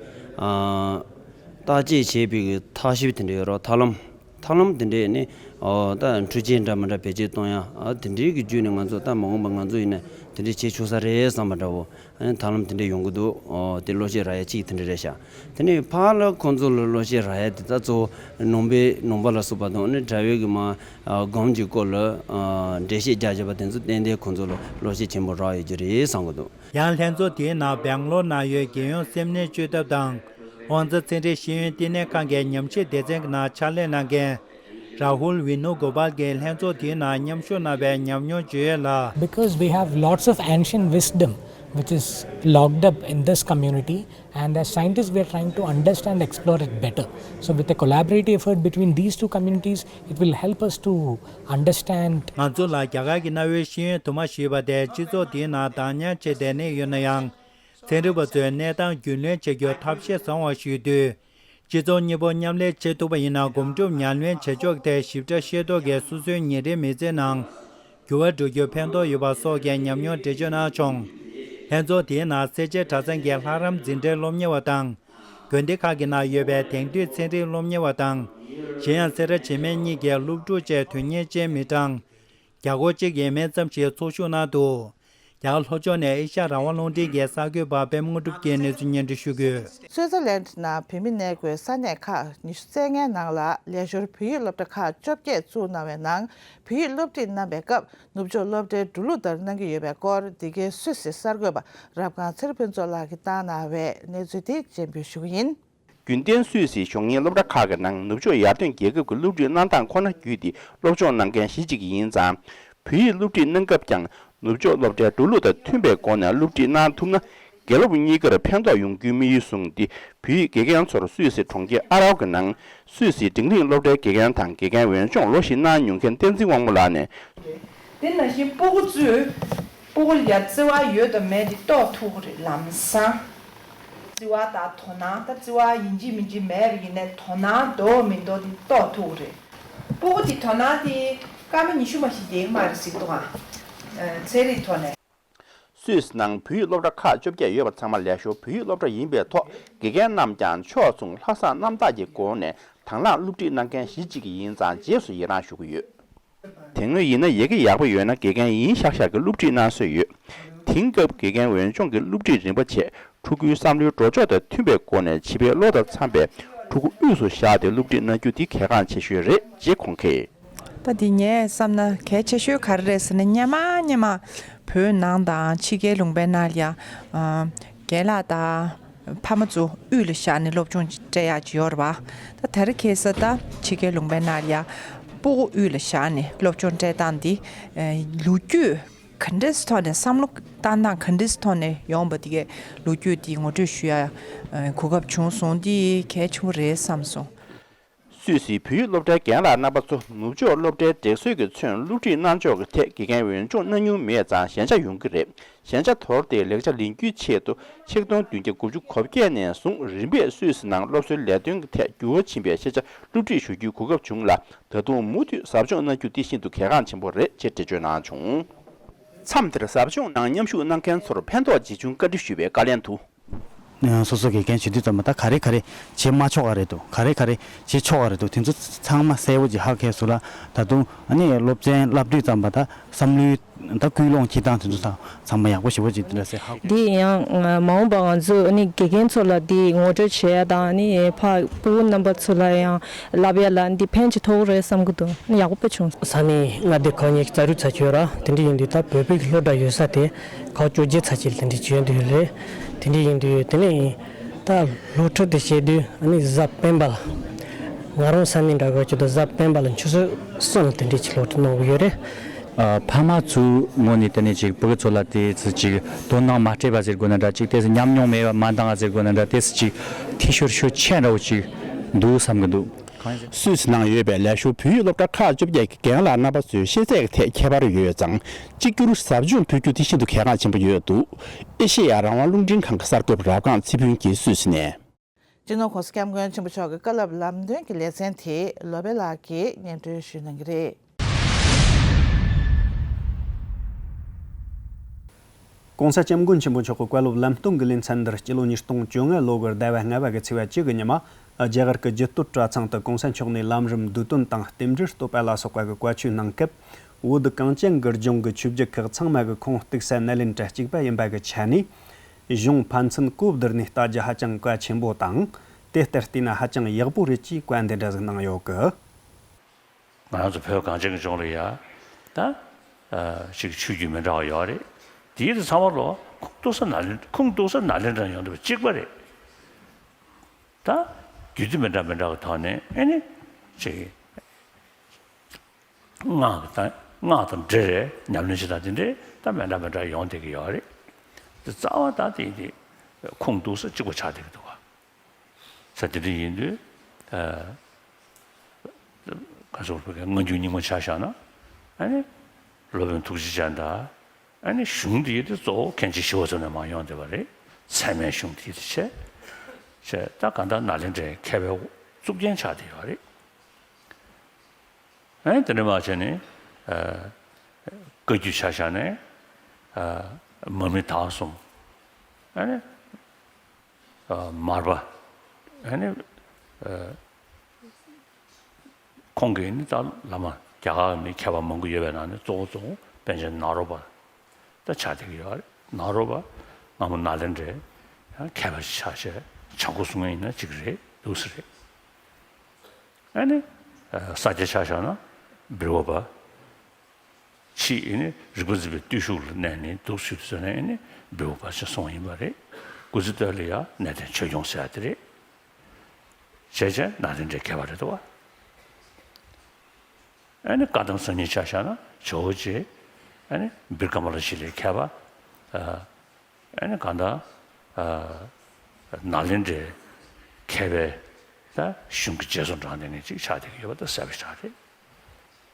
བརྟག་དཔྱད་བྱས་པའི་ཐབས་ཤེས་དེ་འདྲ་ཡོད་རེད། ཐབས་ལམ། ཐབས་ལམ་དེ་འདྲས་ནི་ཨོ་ད་འཕྲུལ་ཆས་འདྲ་མི་འདྲ་བེད་སྤྱོད་གཏོང་ཡ་ཨ་དེ་འདྲའི་གི་བརྒྱུད་ནས་ང་ཚོ་ད་མ་འོངས་པ་ང་ཚོ་ཡིན་ན་དེ་འདྲས་བྱེད་ཆོག་ས་རེད་བསམ་པ་འདྲ་བོ། ཨ་ནི་ཐབས་ལམ་དེ་འདྲས་ཡོང་གི་འདུག་ཨོ་དེ་བློ་སྐྱེད་རག་ཡ་གཅིག་དེ་འདྲས་རེད་ཤག་དེ་ནས་ཕར་ལ་ཁོང་ཚོ་ལ་བློ་སྐྱེད་རག་ཡ་དེ་ད་གཙོ་བོ་ནང་པའི་ནང་པ་ལ་སོགས་པ་དང་ཨ་ནི་དྲ་བའི་གི་མ་ཨ་སྒོམ་གྱི་སྐོར་ལ་ཨ་འགྲེལ་བཤད་རྒྱག་བྱས་པ་དེ་ཚོ་ཏན་ཏན་ཁོང་ཚོ་ལ་བློ་སྐྱེད་ཆེན་པོ་རག་ཡོད་ཀྱི་རེད་བསམ་གི་འདུག་ཡང་ལྷན་ཚོགས་དེའི་ནང་སྦེང་ལོར་ནང་ཡོད་རྒྱལ་ཡོངས་སེམས་ནད་བཅོས་ཐབས་དང་དབང་རྩ་ཚན་རིག་ཤེས་ཡོན་བསྟི་གནས་ཁང་གི་ཉམས་ཞིབ་སྡེ་ཚན་གྱི་ནང་ཕྱག་ལས་གནང་མཁན་རཱ་ཧུལ་ཝི་ནུ་གོ་པལ་གྱིས་ལྷན་ཚོགས་དེའི་ནང་མཉམ་ཞུགས་གནང་བའི་ཉམས་མྱོང་བརྗོད་ཡོད་ལ། Because we have lots of ancient wisdom which is locked up in this community, and as scientists, we are trying to understand, explore it better. So, with a collaborative effort between these two communities, it will help us to understand. ང་ཚོ་ལ་རྒྱ་གར་གྱི་གནའ་བོའི་ཤེས་ཡོན་དུ་མ་ཞིག་ཡོད་པ་དེ་སྤྱི་ཚོགས་འདིའི་ནང་བདག་ཉར་བྱས་བསྡད་ནས་ཡོད་ན་ཡང་། ཚན་རིག་པ་ཚོས་གནས་སྟངས་རྒྱུས་ལོན་བྱེད་རྒྱུར་ཐབས་ཤེས་བཟང་བ་ཞིག་ཡོད་དུས། སྤྱི་ཚོགས་གཉིས་པོ་མཉམ་ལས་བྱེད་ཐུབ་པ་ཡིན་ན། སྒོམ་སྒྲུབ་ཉམས་ལེན་བྱེད་ཕྱོགས་ཐད་ཞིབ་ཕྲ་ཤེས་རྟོགས་ཀྱིས་སོ་སོའི་ཉིན་རེའི་མི་ཚེའི་ནང་འགྱུར་བ་འགྲོ་རྒྱུར་ཕན་ཐོགས་ཡོད་པ་སོགས་ཀྱི་ཉམས་མྱོང་འགྲེལ་བརྗོད་གནང་བྱུང་། ལྷན་ཚོགས་དེའི་ནང་སེར་བྱེས་གྲྭ་ཚང་གི་ལྷ་རམས་འཛིན་གྲྭའི་སློབ་གཉེར་བ་དང་། དགོན་སྡེ་ཁག་གི་ནང་ཡོད་པའི་དེང་དུས་ཚན་རིག་སློབ་གཉེར་བ་དང་། གཞན་ཡང་སེ་ར་བྱེས་སྨད་གཉིས་ཀྱི་སློབ་ཕྲུག་བཅས་དོན་གཉེར་ཅན་མི་གྲངས་བརྒྱ་སྐོར་གཅིག་ཡས་མས་ཙམ་ཞིག་ཚོགས་ཞུགས་གནང་འདུག་རྒྱ་གར་ལྷོ་ཕྱོགས་ནས་ཨེ་ཤ་ཡ་རང་དབང་རླུང་འཕྲིན་གྱི་གསར་འགོད་པ་པད་མ་དངོས་གྲུབ་ཀྱིས་གནས་ཚུལ་སྙན་སྒྲོན་ཞུ་གི་ཡོད། སུའི་ཙེར་ལན་ནང་བོད་མི་གནས་དགོས་ས་གནས་ཁག་ཉི་ཤུ་རྩ་ལྔའི་ནང་ལ་ལས་ཞོར་བོད་ཡིག་སློབ་གྲྭ་ཁག་བཅོ་བརྒྱད་བཙུགས་གནང་བའི་ནང་བོད་ཡིག་སློབ་ཁྲིད་གནང་པའི་སྐབས། ནུབ་ཕྱོགས་སློབ་གྲྭའི་འགྲོ་ལུགས་ལྟར་གནང་གི་ཡོད་པའི་སྐོར། འདི་གའི་སུད་སི་གསར་འགོད་པ་རབ་སྒང་ཚེ་རིང་ཕུན་ཚོགས་ལགས་ཀྱིས་བཏང་གནང་བའི་གནས་ཚུལ་དེ་རྒྱས་འབུལ་ཞུ་གི་ཡིན། རྒྱུན་གཏན་སུད་སིའི་གཞོན་ངན་སློབ་གྲྭ་ཁག་གི་ནང་ནུབ་ཕྱོགས་ཡར་ཐོན་རྒྱལ་ཁབ་ཀྱི་སློབ་ཁྲིད་གནང་སྟངས་ཁོ་ན་བརྒྱུད་དེ་སློབ་སྦྱོང་གནང་མཁན་གཞི་གཅིག་ཡིན་ཙང་། བོད་ཡིག་སློབ་ཁྲིད་གནང་སྐབས་ཀྱང་ནུབ་ཕྱོགས་སློབ་གྲྭའི་འགྲོ་ལུགས་དང་མཐུན་པའི་སྒོ་ནས་སློབ་ཁྲིད་གནང་ཐུབ་ན། དགེ་སློབ་གཉིས་ཀར་ཕན་ཐོགས་ཡོང་རྒྱུའི་དམིགས་ཡུལ་བཟུང་སྟེ། བོད་ཡིག་དགེ་རྒན་ཚོར་སུད་སི་གྲོང་ཁྱེར་ཨ་རའོ་གི་ནང་སུད་སིའི་འབྲིང་རིམ་སློབ་གྲྭའི་དགེ་རྒན་དང་དགེ་རྒན་འོས་སྦྱོང་ལོ་བཞི་གནང་མྱོང་མཁན་བསྟན་འཛིན་དབང་མོ་ལགས་ནས། དེ་ནང་བཞིན་སྤུ་གུ་ཚོས་སྤུ་གུ་ལ་བརྩེ་བ་ཡོད་དང་མེད་དེ་རྟོགས་ཐུབ་ཀྱི་རེད། ལམ་སང་བརྩེ་བ་དང་དོ་སྣང་། ད་བརྩེ་བ་ཡིན་གཅིག་མིན་གཅིག་མེད་པ་ཡིན་ནའི་དོ་སྣང་འདུག་མི་འདུག་དེ་རྟོགས་ཐུབ་ཀྱི་རེད། སྤུ་གུ་དེ་དོ་སྣང་དེ་སྐར་མ་ཉི་ཤུ་མ་ཞིག་བསྡད་ཀྱི་མ་རེད་ཟེར་འདུག་ཨ། ཚན་རིག་ཐོག་ནས། སུད་སི་ནང་བོད་ཡིག་སློབ་གྲྭ་ཁག་བཅོ་བརྒྱད་ཡོད་པ་ཚང་མ་ལས་ཞོར་བོད་ཡིག་སློབ་གྲྭ་ཡིན་པའི་ཐོག་དགེ་རྒན་རྣམས་ཀྱང་ཕྱོགས་མཚུངས་ལྷག་བསམ་རྣམ་དག་གི་སྒོ་ནས་དང་བླངས་སློབ་ཁྲིད་གནང་མཁན་གཞི་གཅིག་ཡིན་ཙང་རྗེས་སུ་ཡི་རང་ཞུ་གི་ཡོད། དེ་སྔོན་ཡིན་ན་ཡི་གེ་ཡག་པོ་ཡོད་ན་དགེ་རྒན་ཡིན་ཤག་ཤག་གི་སློབ་ཁྲིད་གནང་སྲོལ་ཡོད། དེང་སྐབས་དགེ་རྒན་འོས་སྦྱོང་གི་སློབ་ཁྲིད་རིམ་པ་ཆེད་ཕྲུ་གུའི་བསམ་བློའི་འགྲོ་ཕྱོགས་དང་མཐུན་པའི་སྒོ་ནས་བྱིས་པའི་བློ་དང་འཚམ་པའི་ཕྲུ་གུ་དབུས་སུ་བཞག་སྟེ་སློབ་ཁྲིད་གནང་རྒྱུ་དེ་གལ་འགངས་ཆེ་ཤོས་རེད་ཅེས་ཁོང་གིས། ད་འདི་ངས་བསམ་ན་གལ་ཆེ་ཤོས་ག་རེ་རེད་ཟེར་ན། སྔོན་མ་སྔོན་མ་བོད་ནང་དང་ཕྱི་རྒྱལ་ལུང་པའི་ནང་ལ་ཡ། ཨ། རྒན་ལགས་དང་ཕ་མ་ཚོ་དབུས་ལ་བཞག་ནས་སློབ་སྦྱོང་སྤྲད་ཡག་ཅིག་ཡོད་རེད་པ། ད་དེ་རིང་ཁ་སང་ད་ཕྱི་རྒྱལ་ལུང་པའི་ནང་ལ་ཡ་སྤུ་གུ་དབུས་ལ་བཞག་ནས་སློབ་སྦྱོང་སྤྲད་སྟངས་འདི། ཨ། ལོ་རྒྱུས་ ག་འདྲས་ཐོག་ནས་བསམ་བློ་བཏང་སྟངས་ག་འདྲས་ཐོག་ནས་ཡོང་བ་དེ་གའི་ལོ་རྒྱུས་དེ་ངོ་སྤྲོད་ཞུ་ཡ་གོ་སྐབས་བྱུང་སོང་། འདི་གལ་ཆེན་པོ་རེད་བསམ་སོང་། སུད་སིའི་བོད་ཡིག་སློབ་གྲྭའི་རྒན་ལགས་རྣམ་པ་ཚོ་ནུབ་ཕྱོགས་སློབ་གྲྭའི་སྒྲིག་སྲོལ་གྱིས་མཚོན་སློབ་ཁྲིད་གནང་ཕྱོགས་ཀྱི་ཐད་དགེ་རྒན་འོས་སྦྱོང་གནང་མྱོང་མེད་ཙང་ཞན་ཆ་ཡོང་གི་རེད། ཞན་ཆ་དོར་ཏེ་ལེགས་ཆ་ལེན་རྒྱུའི་ཆེད་དུ་ཆིག་སྟོང་བདུན་བརྒྱ་དགུ་བཅུ་གོ་བརྒྱད་ནས་བཟུང་རིམ་པས་སུད་སི་ནང་སློབ་གསོའི་ལས་དོན་གྱི་ཐད་འགྱུར་བ་ཕྱིན་པའི་ཤེས་བྱ་སློབ་ཁྲིད་ཞུ་རྒྱུའི་གོ་སྐབས་བྱུང་ལ། ད་དུང་མུ་མཐུད་ཟབ་སྦྱོང་གནང་རྒྱུ་དེ་ཤིན་ཏུ་གལ་འགངས་ཆེན་པོ་རེད་ཅེས་འགྲེལ་བརྗོད་གནང་བྱུང་། མཚམས་དེར་ཟབ་སྦྱོང་ནང་མཉམ་ཞུགས་གནང་མཁན་ཚོར་ཕན་ཐོགས་ཇི་བྱུང་བཀའ་འདྲི་ཞུས་པའི་བཀའ་ལན་དུ། སོ་སོ་དགེ་རྒན་བྱེད་དུས་ཙམ་པ་ད་ག་རེ་ག་རེ་བྱེད་མ་ཆོག་ག་རེད་འདུག་ག་རེ་ག་རེ་བྱེད་ཆོག་ག་རེད་འདུག་དེ་ཚོ་ཚང་མ་གསལ་པོ་ཅིག་ཧ་གོ་སོང་ལ། ད་དུང་ཨ་ནི་སློབ་ཚན་བསླབ་དུས་ཙམ་པ་ད་བསམ་བློའི་ད་ཀུན་སློང་འཁྱེར་སྟངས་དེ་ཚོ་ཚང་མ་ཡག་པོ་ཞེ་པོ་ཅིག་དེ་འདྲ་སེ་ཧ་གོ། འདི་ཡང་མ་འོངས་པ་ང་ཚོ་ཨ་ནི་དགེ་རྒན་ཚོ་ལ་འདི་ངོ་སྤྲོད་བྱེད་ཡ་དང་ཨ་ནི་ཕ་སྤུ་གུ་རྣམ་པ་ཚོ་ལ་ཡང་བསླབ་ཡ་ལ་འདི་ཕན་ཅིག་ཐོགས་རེད་བསམ་གི་འདུག་ཨ་ནི་ཡག་པོ་དཔེ་བྱུང་། ས་གནས་མངའ་སྡེ་ཁག་གཉིས་ཀྱི་རྩ་རུ་ཚ་ཁྱོད་ར་དེ་འདྲ་ཡིན་དུས་ད་བོད་པའི་སློབ་གྲྭ་ཡོད་ས་དེ་ཁག་བཅོ་བརྒྱད་ཚ་ཁྱོད་དེ་འདྲ་བྱོན་དུས་རེད། དེ་འདྲ་ཡིན་དུས་དེ་ནས་ད་སློབ་ཕྲུག་དེ་བྱེད་དུས་ཨ་ནི་གཟའ་སྤེན་པ་ལ་ང་རང་ས་གནས་འདྲ་གི་ཆེད་དུ་གཟའ་སྤེན་པ་ལ་ཆུ་ཚོད་གསུམ་ལ་དེ་འདྲ་ཅིག་སློབ་ཁྲིད་གནང་གི་ཡོད་རེད། ཨ། ཕ་མ་ཚོའི་ངོས་ནས་དེ་ནས་ཅིག་ཕྲུ་གུ་ཚོ་ལ་དེ་ཚོ་ཅིག་དོ་སྣང་མ་སྤྲད་པ་ཟེར་དགོས་ན་འདྲ། ཅིག་དེ་ཚོ་ཉམས་མྱོང་མེད་པ་མ་འདང་བ་ཟེར་དགོས་ན་འདྲ། དེ་ཚོ་ཅིག་འཐུས་ཤོར་ཤུགས་ཆེ་འདྲ་བོ་ཅིག་འདུག་བསམ་གི་འདུག་གང་ཡིན་ཟེར། སུད་སི་ནང་ཡོད་པའི་ལས་ཞོར་བོད་ཡིག་སློབ་གྲྭ་ཁག་བཅོ་བརྒྱད་ཀྱི་རྒན་ལགས་རྣམ་པ་ཚོའི་ཤེས་ཚད་ཀྱི་ཐད་ཁྱད་པར་ཡོད་ཙང་། གཅིག་གྱུར་ཟབ་སྦྱོང་ཕུལ་རྒྱུ་དེ་ཤིན་ཏུ་གལ་འགངས་ཆེན་པོ་ཡོད་འདུག་ཨེ་ཤེ་ཡ་རང་དབང་རླུང་འཕྲིན་ཁང་གི་གསར་འགོད་པ་རབ་སྒང་ཚེ་ཕུན་གྱིས་སུད་སི་ནས། སྤྱི་ནོར་༸གོང་ས་༸སྐྱབས་མགོན་ཆེན་པོ་མཆོག་གི་བཀའ་སློབ་ལམ་སྟོན་གྱི་ལེ་ཚན་དེ་བློ་བྷེ་ལགས་ཀྱིས་སྙན་སྒྲོན་ཞུ་གནང་གི་རེད། ༸གོང་ས་༸སྐྱབས་མགོན་ཆེན་པོ་མཆོག་གི་བཀའ་སློབ་ལམ་སྟོན་གྱི་ལེ་ཚན་འདིར་སྤྱི་ལོ་ཉིས་སྟོང་བཅོ་ལྔ་ལོ་གི་ཟླ་བ་ལྔ་པ་གི་ཚེས་པ་བཅུ་གི་ཉི་མ། རྒྱ་གར་གྱི་རྒྱུད་སྟོད་གྲྭ་ཚང་དུ་༸གོང་ས་མཆོག་ནས་ལམ་རིམ་བསྡུས་དོན་དང་རྟེན་འབྲེལ་བསྟོད་པ་ལ་སོགས་པ་གི་བཀའ་ཆོས་གནང་སྐབས། བོད་གངས་ཅན་གྱི་ལྗོངས་ཀྱི་ཆོས་བརྒྱུད་ཁག་ཚང་མ་གི་ཁུངས་གཏུགས་ས་ནཱ་ལེནྡྲ་གཅིག་པ་ཡིན་པ་གི་ཆ་ནས། གཞུང་ཕན་ཚུན་གོ་བསྡུར་ནས་ལྟ་རྒྱུ་ཧ་ཅང་གལ་ཆེན་པོ་དང་། དེ་ལྟར་བལྟས་ན་ཧ་ཅང་ཡག་པོ་རེད་ཅེས་བཀའ་འདི་འདྲ་ཟིག་གནང་ཡོད་གི། ང་རང་ཚོ་བོད་གངས་ཅན་གྱི་ལྗོངས་ལ་ཡ། ད། ཨ། ཅིག་ཆོས་བརྒྱུད་མི་འདྲ་བ་ཡོད་རེད། དེའི་དེ་ཚང་མ་ལོ་ཁུངས་གཏུགས་ས་ནཱ་ལེན་ཁུངས་གཏུགས་ས་ནཱ་ལེནྡྲ་ཡོང་འདུག་པ་གཅིག་པ་རེད། ད། རྒྱུད་སྡེ་མི་འདྲ་མི་འདྲ་བ་ཐོག་ནས་ཨེ་ནི། ཅིག་སྔགས་ཀྱི་ད་སྔགས་དང་འབྲེལ་བའི་ཉམས་ལེན་བྱེད་སྟངས་དེ་འདྲའི་ད་མི་འདྲ་མི་འདྲ་ཡོང་བསྡད་ཀྱི་ཡོད་རེད། དེ་རྩ་བ་ད་དེ་དེ་ཁུངས་གཏུགས་ས་གཅིག་པ་ཆགས་བསྡད་ཀྱི་འདུག་བ། ས་དེ་འདྲ་ཡིན་དུས། ཨ། ག་ཚོད་བོད་སྐད་སྔ་འགྱུར་རྙིང་མ་ཆ་བཞག་ན། ཨ་ནི། སློབ་དཔོན་ཐུགས་རྗེ་ཅན་དང་། ཨ་ནི་གཞུང་འདི་ཡི་དེ་གཙོ་བོ་མཁན་ཆེན་ཞི་བ་འཚོ་ནས་མར་ཡོང་བསྡད་པ་རེད། ཚད་མའི་གཞུང་འདི་ཡི་དེ་བྱས། བྱས་ད་གང་ལྟར་ནཱ་ལེནྡྲའི་མཁས་པའི་གཙུག་རྒྱན་ཆགས་བསྡད་ཡོད་རེད། ཨ་ནི་དེ་འདྲ་མ་བྱས་ནས། ཨ། བཀའ་བརྒྱུད་ཆ་བཞག་ནས། ཨ། མར་མི་དྭགས་གསུམ། ཨ་ནི། ཨ། མར་པ། ཨ་ནི། ཨ། ཁོང་གིས་ནི་ད་བླ་མ་རྒྱ་གར་མི་མཁས་པ་མང་པོ་ཡོད་པའི་ནང་ནས་གཙོ་བོ་གཙོ་བོ་པཎ་ཆེན་ནཱ་རོ་པ་ད་ཆགས་བསྡད་ཀྱི་ཡོད་རེད། ནཱ་རོ་པ་སྔ་མོ་ནཱ་ལེནྡྲའི་མཁས་པ་ཞིག་ཆགས་བྱས་བྱང་ཁོག་གསུང་མཁན་ཡིན་ན་གཅིག་རེད་འདུག་ས་རེད། ཨ་ནི། ས་སྐྱ་ཆ་བཞག་ན་བིར་ཝ་པ། ཕྱིས་ཨ་ནི་རིག་པ་འཛིན་པའི་བརྟུལ་ཞུགས་ལ་གནས་ནས་འདུག་ཞུས་ཟེར་ནས་ཨ་ནི་བིར་ཝ་པ་ཞེས་གསུངས་པ་ཡིན་པ་རེད། སྐུ་ཚེ་སྟོད་ལ་ཡང་གནས་བརྟན་ཆོས་སྐྱོང་ཟེར་ཡ་དེ་རེད། བྱས་བྱས་ནཱ་ལེནྡྲའི་མཁས་པ་རེད་དོ། ཨ་ནི་བཀའ་གདམས་གསར་རྙིང་ཆ་བཞག་ན་ཇོ་བོ་རྗེ། ཨ་ནི་བིར་ཀ་མ་ལ་ཤཱི་ལའི་མཁས་པ། ཨ་ནི་གང་ལྟར། ཨ། ནཱ་ལེནྡྲའི་མཁས་པའི་ད་གཞུང་གི་རྗེས་སུ་འབྲངས་ནས་ནི་ཅིག་ཆགས་བསྡད་ཀྱི་ཡོད་པ་ད་གསལ་པོ་ཆགས་རེད།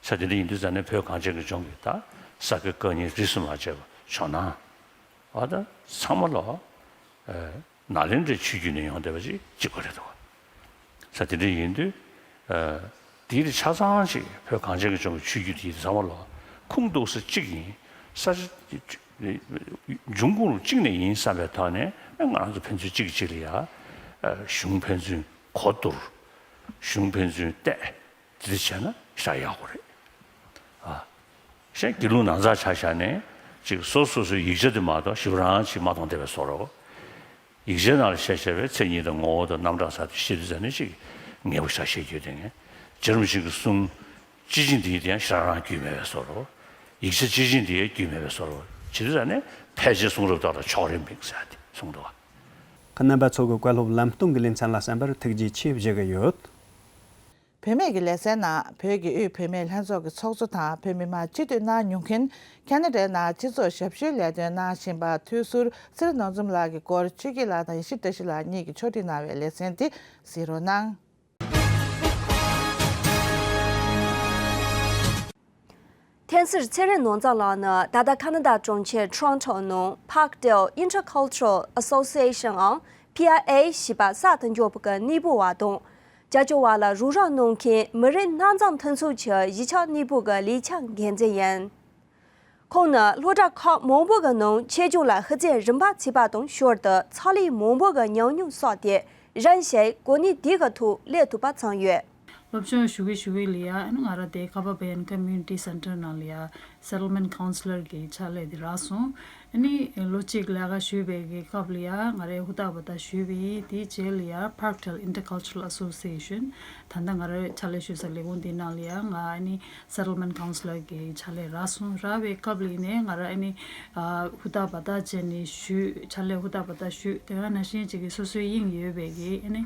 ས་དེ་འདྲ་ཡིན་དུས་ཙང་ནས་བོད་གངས་ཅན་གྱི་ལྗོངས་ཀྱི་ད་ས་དགེ་བཀའ་རྙིང་རིས་སུ་མ་ཆད་པ་ཇོ་ནང་བ་ད་ཚང་མ་ལོ། ཨ། ནཱ་ལེནྡྲའི་ཆོས་བརྒྱུད་ནས་ཡོང་བསྡད་པ་ཅིག་གཅིག་པ་རེད་དོ། ས་དེ་འདྲ་ཡིན་དུས། ཨ། དེའི་རིགས་ཆ་ཚང་ཅིག་བོད་གངས་ཅན་གྱི་ལྗོངས་ཀྱི་ཆོས་བརྒྱུད་དེའི་ཚང་མ་ལོ་ཁུངས་གཏུགས་ས་གཅིག་ཡིན། ས་ཆ་འབྱུང་ཁུངས་གཅིག་ནས་ཡིན་བསམ་པའི་ཐོག་ནས་ཨ་ང་རང་ཚོ་ཕན་ཚུན་གཅིག་གིས་གཅིག་ལ་ཡ། ཨ། གཞུང་ཕན་ཚུན་གོ་བསྡུར། གཞུང་ཕན་ཚུན་བལྟས། དེ་འདྲ་བྱས་ན་ཞེ་དྲག་ཡག་པོ་རེད། ཨ། གཞན་དགེ་ལུགས་ནང་ཚགས་ཆ་བཞག་ནས་ཅིག་སོ་སོ་སོའི་ཡིག་ཆ་དེ་མ་གཏོགས་ཞིབ་རང་ཅིག་མ་མཐོང་བསྡད་པའི་བཟོ་འདྲ། ཡིག་ཆའི་ནང་ལ་བཤད་བཤད་པའི་མཚན་ཉིད་དང་ངོ་བོ་དང་རྣམ་གྲངས་ཟེར་དེ་བཤད་དུས་ཙ་ནས་ཅིག་ངེས་པོ་ཞིག་བཤད་རྒྱུ་དེ་ངས་རྗེ་རིན་པོ་ཆེ་གི་གསུང་སྤྱི་ཆིངས་དེ་ཡི་དེ་ཡང་ཞེ་དྲག་རང་རྒྱུས་མེད་པའི་བཟོ་འདྲ། ཡིག་ཆ་སྤྱི་ཆིངས་དེ་ཡང་རྒྱུས་མེད་པའི་བཟོ་འདྲ་བྱེད་དུས་ཙ་ནས་ཕལ་ཆེར་གསུང་རབ་དག་ལ་ཕྱོགས་རིས་མེད་ཟེར་དེ་གསུངས་འདུག་བ། ཁ་རྣམ་པ་ཚོ་གི་བཀའ་སློབ་ལམ་སྟོན་གྱི་ལེ་ཚན་ལ་གསན་པར་ཐུགས་རྗེ་ཆེ་ཞུ་གི་ཡོད། བུད་མེད་ཀྱི་ལེ་ཚན་ནང་བོད་ཀྱི་དབུས་བུད་མེད་ལྷན་ཚོགས་ཀྱི་ཚོགས་གཙོ་དང་བོད་མི་མང་སྤྱི་འཐུས་གནང་མྱོང་མཁན། ཁ་ན་ཌའི་ནང་སྤྱི་ཚོགས་ཞབས་ཞུའི་ལས་དོན་གནང་བཞིན་པ་འཐུས་ཟུར་ཚེ་རིང་ནོར་འཛོམས་ལགས་ཀྱི་སྐོར་ཆོས་སྐྱིད་ལགས་དང་ཡེ་ཤེས་བཀྲ་ཤིས་ལགས་གཉིས་ཀྱིས་ཕྱོགས་སྒྲིག་གནང་བའི་ལེ་ཚན་འདི་གཟིགས་རོགས་གནང་། འཐེན་སུར་ཚེ་རིང་ནོར་འཛོམས་ལགས་ནི་ད་ལྟ་ཁ་ན་ཌ་གྲོང་ཁྱེར་Toronto་ནང་Parkdale Intercultural Association་འམ་P I A་ཞེས་པ་གསར་དུ་འབྱོར་བ་གི་གནས་སྤོ་བ་དང་། ཅ་ཅོ་བ་ལ་རོགས་རམ་གནང་མཁན་མི་རིགས་སྣ་འཛོམས་མཐུན་ཚོགས་ཀྱི་གཞིས་ཆགས་གནས་སྤོ་གི་ལས་འཆར་འགན་འཛིན་ཡིན། ཁོང་ནི་སློབ་གྲྭ་ཁག་མང་པོ་གི་ནང་ཆེད་སྦྱོང་ལ་ཤུགས་རྐྱེན་རིམ་པ་བྱས་པ་དང་ཞོར་དུ་ཚོགས་ལས་མང་པོ་གི་ཉམས་མྱོང་བསགས་ཏེ་གཞན་ཞིག་གོ་གནས་དེ་གི་ཐོག་སླེབས་ཐུབ་པ་བྱུང་ཡོད། སློབ་སྦྱོང་ཞུ་གི་ཞུ་གི་ལ་ཡ་ཨ་ནི་ང་རང་དེ་ཀ་བ་བེ་ཡན་Community Center་ནང་ལ་ཡ་Settlement Counselor་གི་ཕྱག་ལས་དེ་རག་སོང་། ཨ་ནི་ལོ་གཅིག་ལས་ཀ་ཞུས་པའི་གི་སྐབས་ལ་ཡ་ང་རའི་ཧུར་ཐག་འབད་ཐག་ཞུས་པའི་དེའི་རྗེས་ལ་ཡ་Parkdale Intercultural Association་ད་ལྟ་ང་རའི་ཕྱག་ལས་ཞུ་སའི་ལས་ཁུངས་དེ་ནང་ལ་ཡ་ང་ཨ་ནི་Settlement Counselor་གི་ཕྱག་ལས་རག་སོང་། རག་པའི་སྐབས་ལ་ཡིན་ནའི་ང་ར་ཨ་ནི་ཨ་ཧུར་ཐག་འབད་ཐག་བྱས་ནས་ཞུས། ཕྱག་ལས་ཧུར་ཐག་འབད་ཐག་ཞུས། དེ་ག་ནང་བཞིན་ཅིག་གི་སོ་སོའི་དབྱིངས་ཡོད་པའི་གི་ཨ་ནི་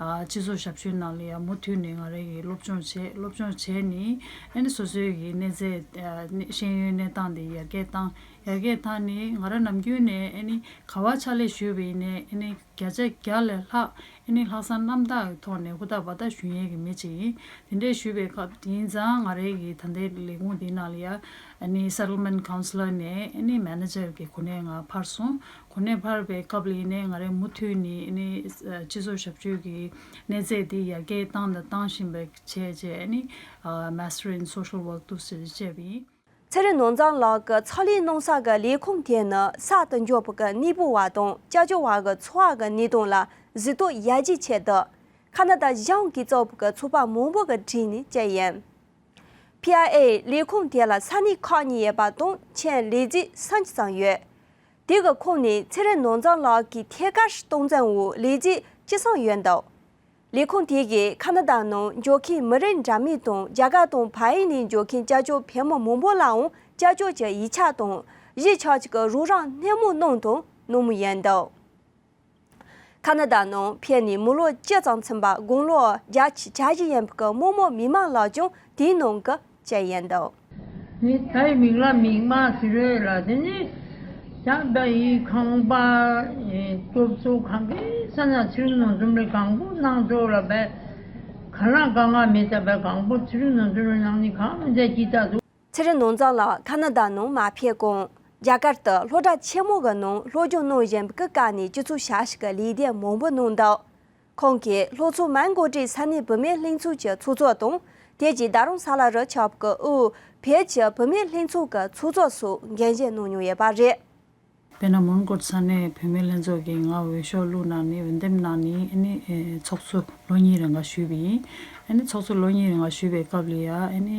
ཨ་སྤྱི་ཚོགས་ཞབས་ཞུའི་ནང་ལ་ཡང་མུ་མཐུད་ནས་ང་ར་གི་སློབ་སྦྱོང་བྱས། སློབ་སྦྱོང་བྱས་ནས་ཨ་ནི་སོ་སོའི་གི་གནས་ཚད་ཨ་ནི་ཤེས་ཡོན་གནས་སྟངས་དེ་ཡར་རྒྱས་བཏང་། ཡར་རྒྱས་བཏང་ནས་ང་ར་ནམ་རྒྱུན་ནས་ཨ་ནི་ག་བ་ཕྱག་ལས་ཞུས་པ་ཡིན་ནའི་ཨ་ནི་བརྒྱ་ཆ་བརྒྱ་ལས་ལྷག་ཨ་ནི་ལྷག་བསམ་རྣམ་དག་གི་ཐོག་ནས་ཧུར་ཐག་འབད་ཐག་ཞུ་མཁན་གྱི་མི་ཅིག་ཡིན། དེ་འདྲས་ཞུས་པའི་སྐབས་དེ་ཡིན་ཙང་ང་རའི་གི་ད་ལྟའི་ལས་ཁུངས་འདི་ནང་ལ་ཡ་ཨ་ནི་Settlement Counselor་ནས་ཨ་ནི་Manager་གི་གོ་གནས་ང་འཕར་སོང་། གོ་གནས་འཕར་བའི་སྐབས་ལ་ཡིན་ནའི་ང་རའི་མུ་མཐུད་ནས་ཨ་ནི་སྤྱི་ཚོགས་ཞབས་ཞུའི་གི་གནས་ཚད་དེ་ཡར་རྒྱས་བཏང་དང་བཏང་བཞིན་པ་བྱས་བྱས་ཨ་ནི་Master in Social Work་འདུག་སེ་བྱས་པ་ཡིན། ཚེ་རིང་ནོར་འཛོམས་ལགས་ཀྱི་ཚོགས་ལས་གནང་ས་གི་ལས་ཁུངས་དེ་ནི་གསར་དུ་འབྱོར་བ་གི་གནས་སྤོ་བ་དང་ཅ་ཅོ་བ་གི་འཚོ་བ་གི་གནས་སྟངས་ལ་གཟིགས་རྟོག་ཡར་རྒྱས་ཆེད་དུ་ཁ་ན་ཌ་གཞུང་གིས་བཙུགས་པའི་ཚོགས་པ་མང་པོ་གི་གྲས་ནས་བཅར་ཡིན། P I A་ལས་ཁུངས་དེ་ལ་ས་གནས་ཁག་གཉིས་ཡོད་པ་དང་ཁྱོན་ལས་བྱེད་སུམ་ཅུ་ཙམ་ཡོད། དེ་གི་ཁོངས་ནས་ཚེ་རིང་ནོར་འཛོམས་ལགས་ཀྱིས་ཐད་ཀར་སྟངས་འཛིན་འོག་ལས་བྱེད་བཅུ་གསུམ་ཡོད་འདུག་ལས་ཁུངས་དེ་གིས་ཁ་ན་ཌ་ནང་འབྱོར་མཁན་མི་རབས་འདྲ་མིན་དང་རྒྱ་གར་དང་བལ་ཡུལ་ནས་འབྱོར་མཁན་ཅ་ཅོ་བུ་མོ་མང་པོ་ལའང་ཅ་ཅོ་གྱི་ཡིག་ཆ་དང་གཞིས་ཆགས་ཅིག་གི་རོགས་རམ་སྣེ་མོ་གནང་དང་གནང་མུས་ཡིན་འདུག་ཁ་ན་ཌ་ནང་ཕེབས་ནས་མི་ལོ་བཅུ་ཙམ་ཕྱིན་པ་དགུང་ལོ་བརྒྱད་ཅུ་གྱ་བཞི་ཡིན་པའི་རྨོ་མོ་མི་མང་ལགས་ཀྱང་དེའི་ནང་གི་བཅར་ཡིན་འདུག་ནི་ད་ཡི་མིག་ལ་མིག་མ་ཟི་རོས་ལ་དེ་ནི་ཞག་ད་ཡི་ཁང་པ་སྟོབས་གསོ་གང་གི་ས་ན་ཚུར་ནང་འཛུམ་རེ་གང་པོ་གནང་ཚོ་ལ་བས་ག་ལ་ག་ང་མི་ད་བས་གང་པོ་ཚུར་ནང་འཛུམ་རེ་གནང་ནི་གང་མི་འདྲ་ཅི་ད་འདུག་ཚེ་རིང་ནོར་འཛོམས་ལགས་ཁ་ན་ཌ་ནང་མ་ཕེབས་གོང་རྒྱ་གར་དུ་སློབ་གྲྭ་ཆེན་མོ་གི་ནང་སློབ་སྦྱོང་གནང་བཞིན་པའི་སྐབས་ནས་སྤྱི་ཚོགས་ཞབས་ཞུ་གི་ལས་དོན་མང་པོ་གནང་འདུག་ཁོང་གིས་ལྷོ་མཚོ་མོན་གྷོ་ཊའི་ས་གནས་བུད་མེད་ལྷན་ཚོགས་ཀྱི་ཚོགས་གཙོ་དང་། དེ་རྗེས་རྡ་རམ་ས་ལ་རུ་ཆགས་པའི་དབུས་བོད་ཀྱི་བུད་མེད་ལྷན་ཚོགས་ཀྱི་ཚོགས་གཙོ་སོགས་འགན་བཞེས་གནང་མྱོང་ཡོད་པ་རེད། དཔེར་ན་མོན་གྷོ་ཊ་ས་གནས་བུད་མེད་ལྷན་ཚོགས་ཀྱིས་ང་འོས་ཤོག་བླུགས་གནང་ནས་འོས་འདེམས་གནང་ནས་ཨ་ནི་ཚོགས་གཙོ་ལོ་གཉིས་རིང་ག་ཞུས་པ་ཡིན། ཨ་ནི་ཚོགས་གཙོ་ལོ་གཉིས་རིང་ག་ཞུས་པའི་སྐབས་ལ་ཡ་ཨ་ནི་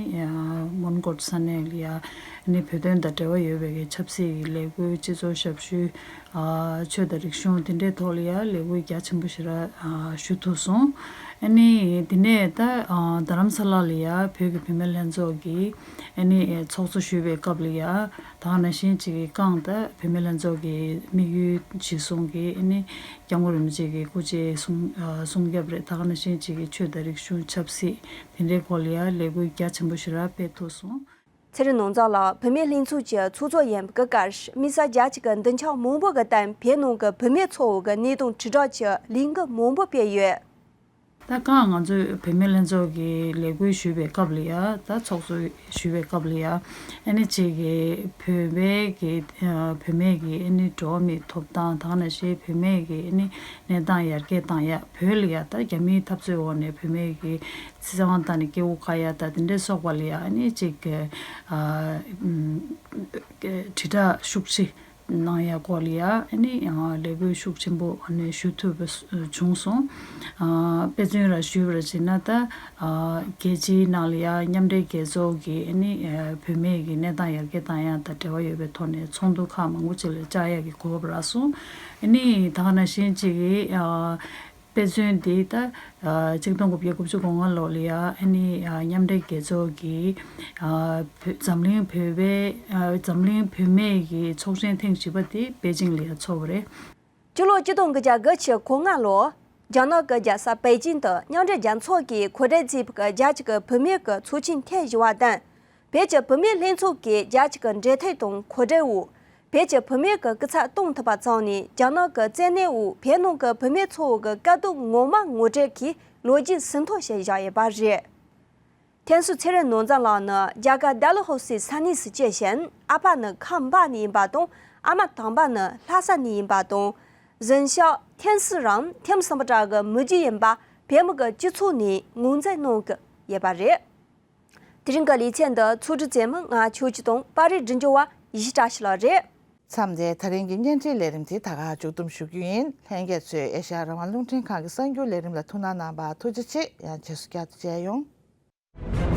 མོན་གྷོ་ཊ་ས་གནས་ལ་ཡ་ཨ་ནི་བོད་དོན་དང་འབྲེལ་བ་ཡོད་པའི་གི་ཆབ་སྲིད་ཀྱི་ལས་འགུལ་སྤྱི་ཚོགས་ཞབས་ཞུ། ཆོས་དང་རིག་གཞུང་དེ་འདྲའི་ཐོག་ལ་ཡང་ལས་འགུལ་རྒྱ་ཆེན་པོ་ཞིག་ར་ཞུ་ཐུབ་སོང་། ཨ་ནི་དེ་ནས་ད་རྡ་རམ་ས་ལ་ལ་ཡང་བོད་ཀྱི་བུད་མེད་ལྷན་ཚོགས་ཀྱིས་ཨ་ནི་ཚོགས་གཙོ་ཞུས་པའི་སྐབས་ལ་ཡང་ད་ག་ནང་བཞིན་ཅིག་གི་བསྐངས། ད་བུད་མེད་ལྷན་ཚོགས་ཀྱི་དམིགས་ཡུལ་གཞིར་བཟུང་གིས་ཨ་ནི་སྐྱབས་མགོན་རིན་པོ་ཆེ་གི་སྐུ་ཕྱྭའི་གསུང་གསུང་རྒྱབ་རེད། ད་ག་ནང་བཞིན་ཅིག་གི་ཆོས་དང་རིག་གཞུང་ཆབ་སྲིད་དེ་འདྲའི་སྐོར་ལ་ཡང་ལས་འགུལ་རྒྱ་ཆེན་པོ་ཞིག་ར་སྤེལ་ཐུབ་སོང་། ཚེ་རིང་ནོར་འཛོམས་ལགས་བུད་མེད་ལྷན་ཚོགས་ཀྱི་ཚོགས་གཙོ་ཡིན་པའི་སྐབས་དམིགས་བསལ་རྒྱལ་སྤྱི་གི་མདུན་ཆ་མང་པོ་གི་སྟེང་བོད་ནང་གི་བུད་མེད་ཚོ་བོ་གི་གནས་སྟངས་དྲིལ་བསྒྲགས་ཀྱི་ལས་འགུལ་མང་པོ་སྤེལ་ཡོད། ད་གང་ང་ཚོས་བུད་མེད་ལྷན་ཚོགས་ཀྱི་ལས་འགུལ་ཞུས་པའི་སྐབས་ལ་ཡ་ད་ཚོགས་གཙོ་ཞུས་པའི་སྐབས་ལ་ཡ་ཨ་ནི་གཅིག་གི་བོད་པའི་གི་བུད་མེད་ཀྱི་ཨ་ནི་འགྲོ་བ་མིའི་ཐོབ་ཐང་དང་ནང་བཞིན་བུད་མེད་ཀྱི་ཨ་ནི་གནས་སྟངས་ཡར་རྒྱས་བཏང་ཡ། བོད་ལ་ཡ་ད་རྒྱ་མིའི་འཐབ་རྩོད་འོག་ནས་བུད་མེད་ཀྱི་བཙན་དབང་བཏང་ནས་སྐྱེ་བོ་ཁ་ཡ་ད་དེ་འདྲས་སོགས་པ་ལ་ཡ་ཨ་ནི་གཅིག་གི་ཨ་དྲིལ་བསྒྲགས་ཤུགས་ཆེ་གནང་ཡ་སྐོར་ལ་ཡ་ཨ་ནི་ལས་འགུལ་ཤུགས་ཆེན་པོ་ཨ་ནི་ཞུ་ཐུབ་པ་བྱུང་སོང་། དཔེ་མཚོན་ར་ཞུས་པར་བྱས་ན་ད་རྒྱལ་སྤྱིའི་ནང་ལ་ཡ་མཉམ་འབྲེལ་རྒྱལ་ཚོགས་ཀྱི་ཨ་ནི་བུད་མེད་ཀྱི་གནས་སྟངས་ཡར་རྒྱས་བཏང་ཡ་དང་འབྲེལ་བ་ཡོད་པའི་ཐོག་ནས་ཚོགས་འདུ་ཁག་མང་པོ་ཅིག་ལ་བཅར་ཡ་གི་གོ་སྐབས་རག་སོང་། ཨ་ནི་ད་ག་ནང་བཞིན་ཅིག་གི་དཔེ་མཚོན་འདི་ད་ཨ་གཅིག་སྟོང་དགུ་བརྒྱ་དགུ་བཅུ་གོ་ལྔ་ལོ་ལ་ཡ་ཨ་ནི་ཨ་མཉམ་འབྲེལ་རྒྱལ་ཚོགས་ཀྱི་ཨ་བོད་འཛམ་གླིང་བོད་པའི་ཨ་འཛམ་གླིང་བུད་མེད་ཀྱི་ཚོགས་ཆེན་ཐེངས་བཞི་པ་དེ་པེ་ཅིང་ལ་ཡ་ཚོགས་པ་རེད། སྤྱི་ལོ་གཅིག་སྟོང་དགུ་བརྒྱ་དགུ་བཅུ་གོ་ལྔ་ལོར་ རྒྱ་ནག་གི་རྒྱལ་ས་པེ་ཅིང་དུ་མཉམ་འབྲེལ་རྒྱལ་ཚོགས་ཀྱིས་གོ་སྒྲིག་བྱས་པའི་རྒྱལ་སྤྱི་གི་བུད་མེད་ཀྱི་ཚོགས་ཆེན་ཐེངས་བཞི་པ་དང་། བོད་ཀྱི་བུད་མེད་ལྷན་ཚོགས་ཀྱི་རྒྱལ་སྤྱི་གི་འབྲེལ་མཐུད་དང་གོ་སྒྲིག་འོག་བོད་ཀྱི་བུད་མེད་ཀྱི་སྐུ་ཚབ་གཏོང་ཐུབ་པ་བྱུང་ནས། རྒྱ་ནག་གི་བཙན་གནོན་འོག་བོད་ནང་གི་བུད་མེད་ཚོ་གི་དཀའ་སྡུག་ངོ་མ་ངོ་སྤྲོད་ཀྱིས་ལོ་རྒྱུས་ཟིན་ཐོ་ཞིག་བཞག་ཡོད་པ་རེད། ཐེན་སུའུ་ཚེ་རིང་ནོར་འཛིན་ལགས་ནི་རྒྱ་གར་ཌལ་ཧོ་སི་ས་གནས་སུ་སྐྱེས་ཤིང་། ཨ་ཕ་ནི་ཁམས་པ་ནས་ཡིན་པ་དང་། ཨ་མ་དང་པ་ནི་ལྷ་ས་ནས་ཡིན་པ་དང་། གཟན་ཤག་ཐེན་སུའུ་རམ་ཐེམ་སམ་བྷོ་ཊ་གི་མི་རྒྱུད་ཡིན་པ་བོད་མི་གི་སྤྱི་ཚོགས་ནས་ངོས་འཛིན་གནང་གི་ཡོད་པ་རེད། དེ་རིང་གི་ལེ་ཚན་འདི་ཚོགས་སྒྲིག་བྱེད་མི་ང་ཆོས་སྐྱིད་དང་། པར་རིས་སྒྲིག་འཇུག་པ་ཡེ་ཤེས་བཀྲ་ཤིས་ལགས་རེད། མཚམས་འདིར་ད་རིང་གི་བརྙན་འཕྲིན་ལས་རིམ་དེ་ད་ག་མཇུག་བསྡོམས་ཞུ་རྒྱུ་ཡིན། ལྷན་རྒྱས་ཚོས་ཨེ་ཤ་ཡ་རང་དབང་རླུང་འཕྲིན་ཁང་གི་གསར་འགྱུར་ལས་རིམ་ལ་ཐུགས་སྣང་གནང་བར་ཐུགས་རྗེ་ཆེ། ཡང་རྗེས་སུ་བསྐྱར་དུ་མཇལ་ཡོང་།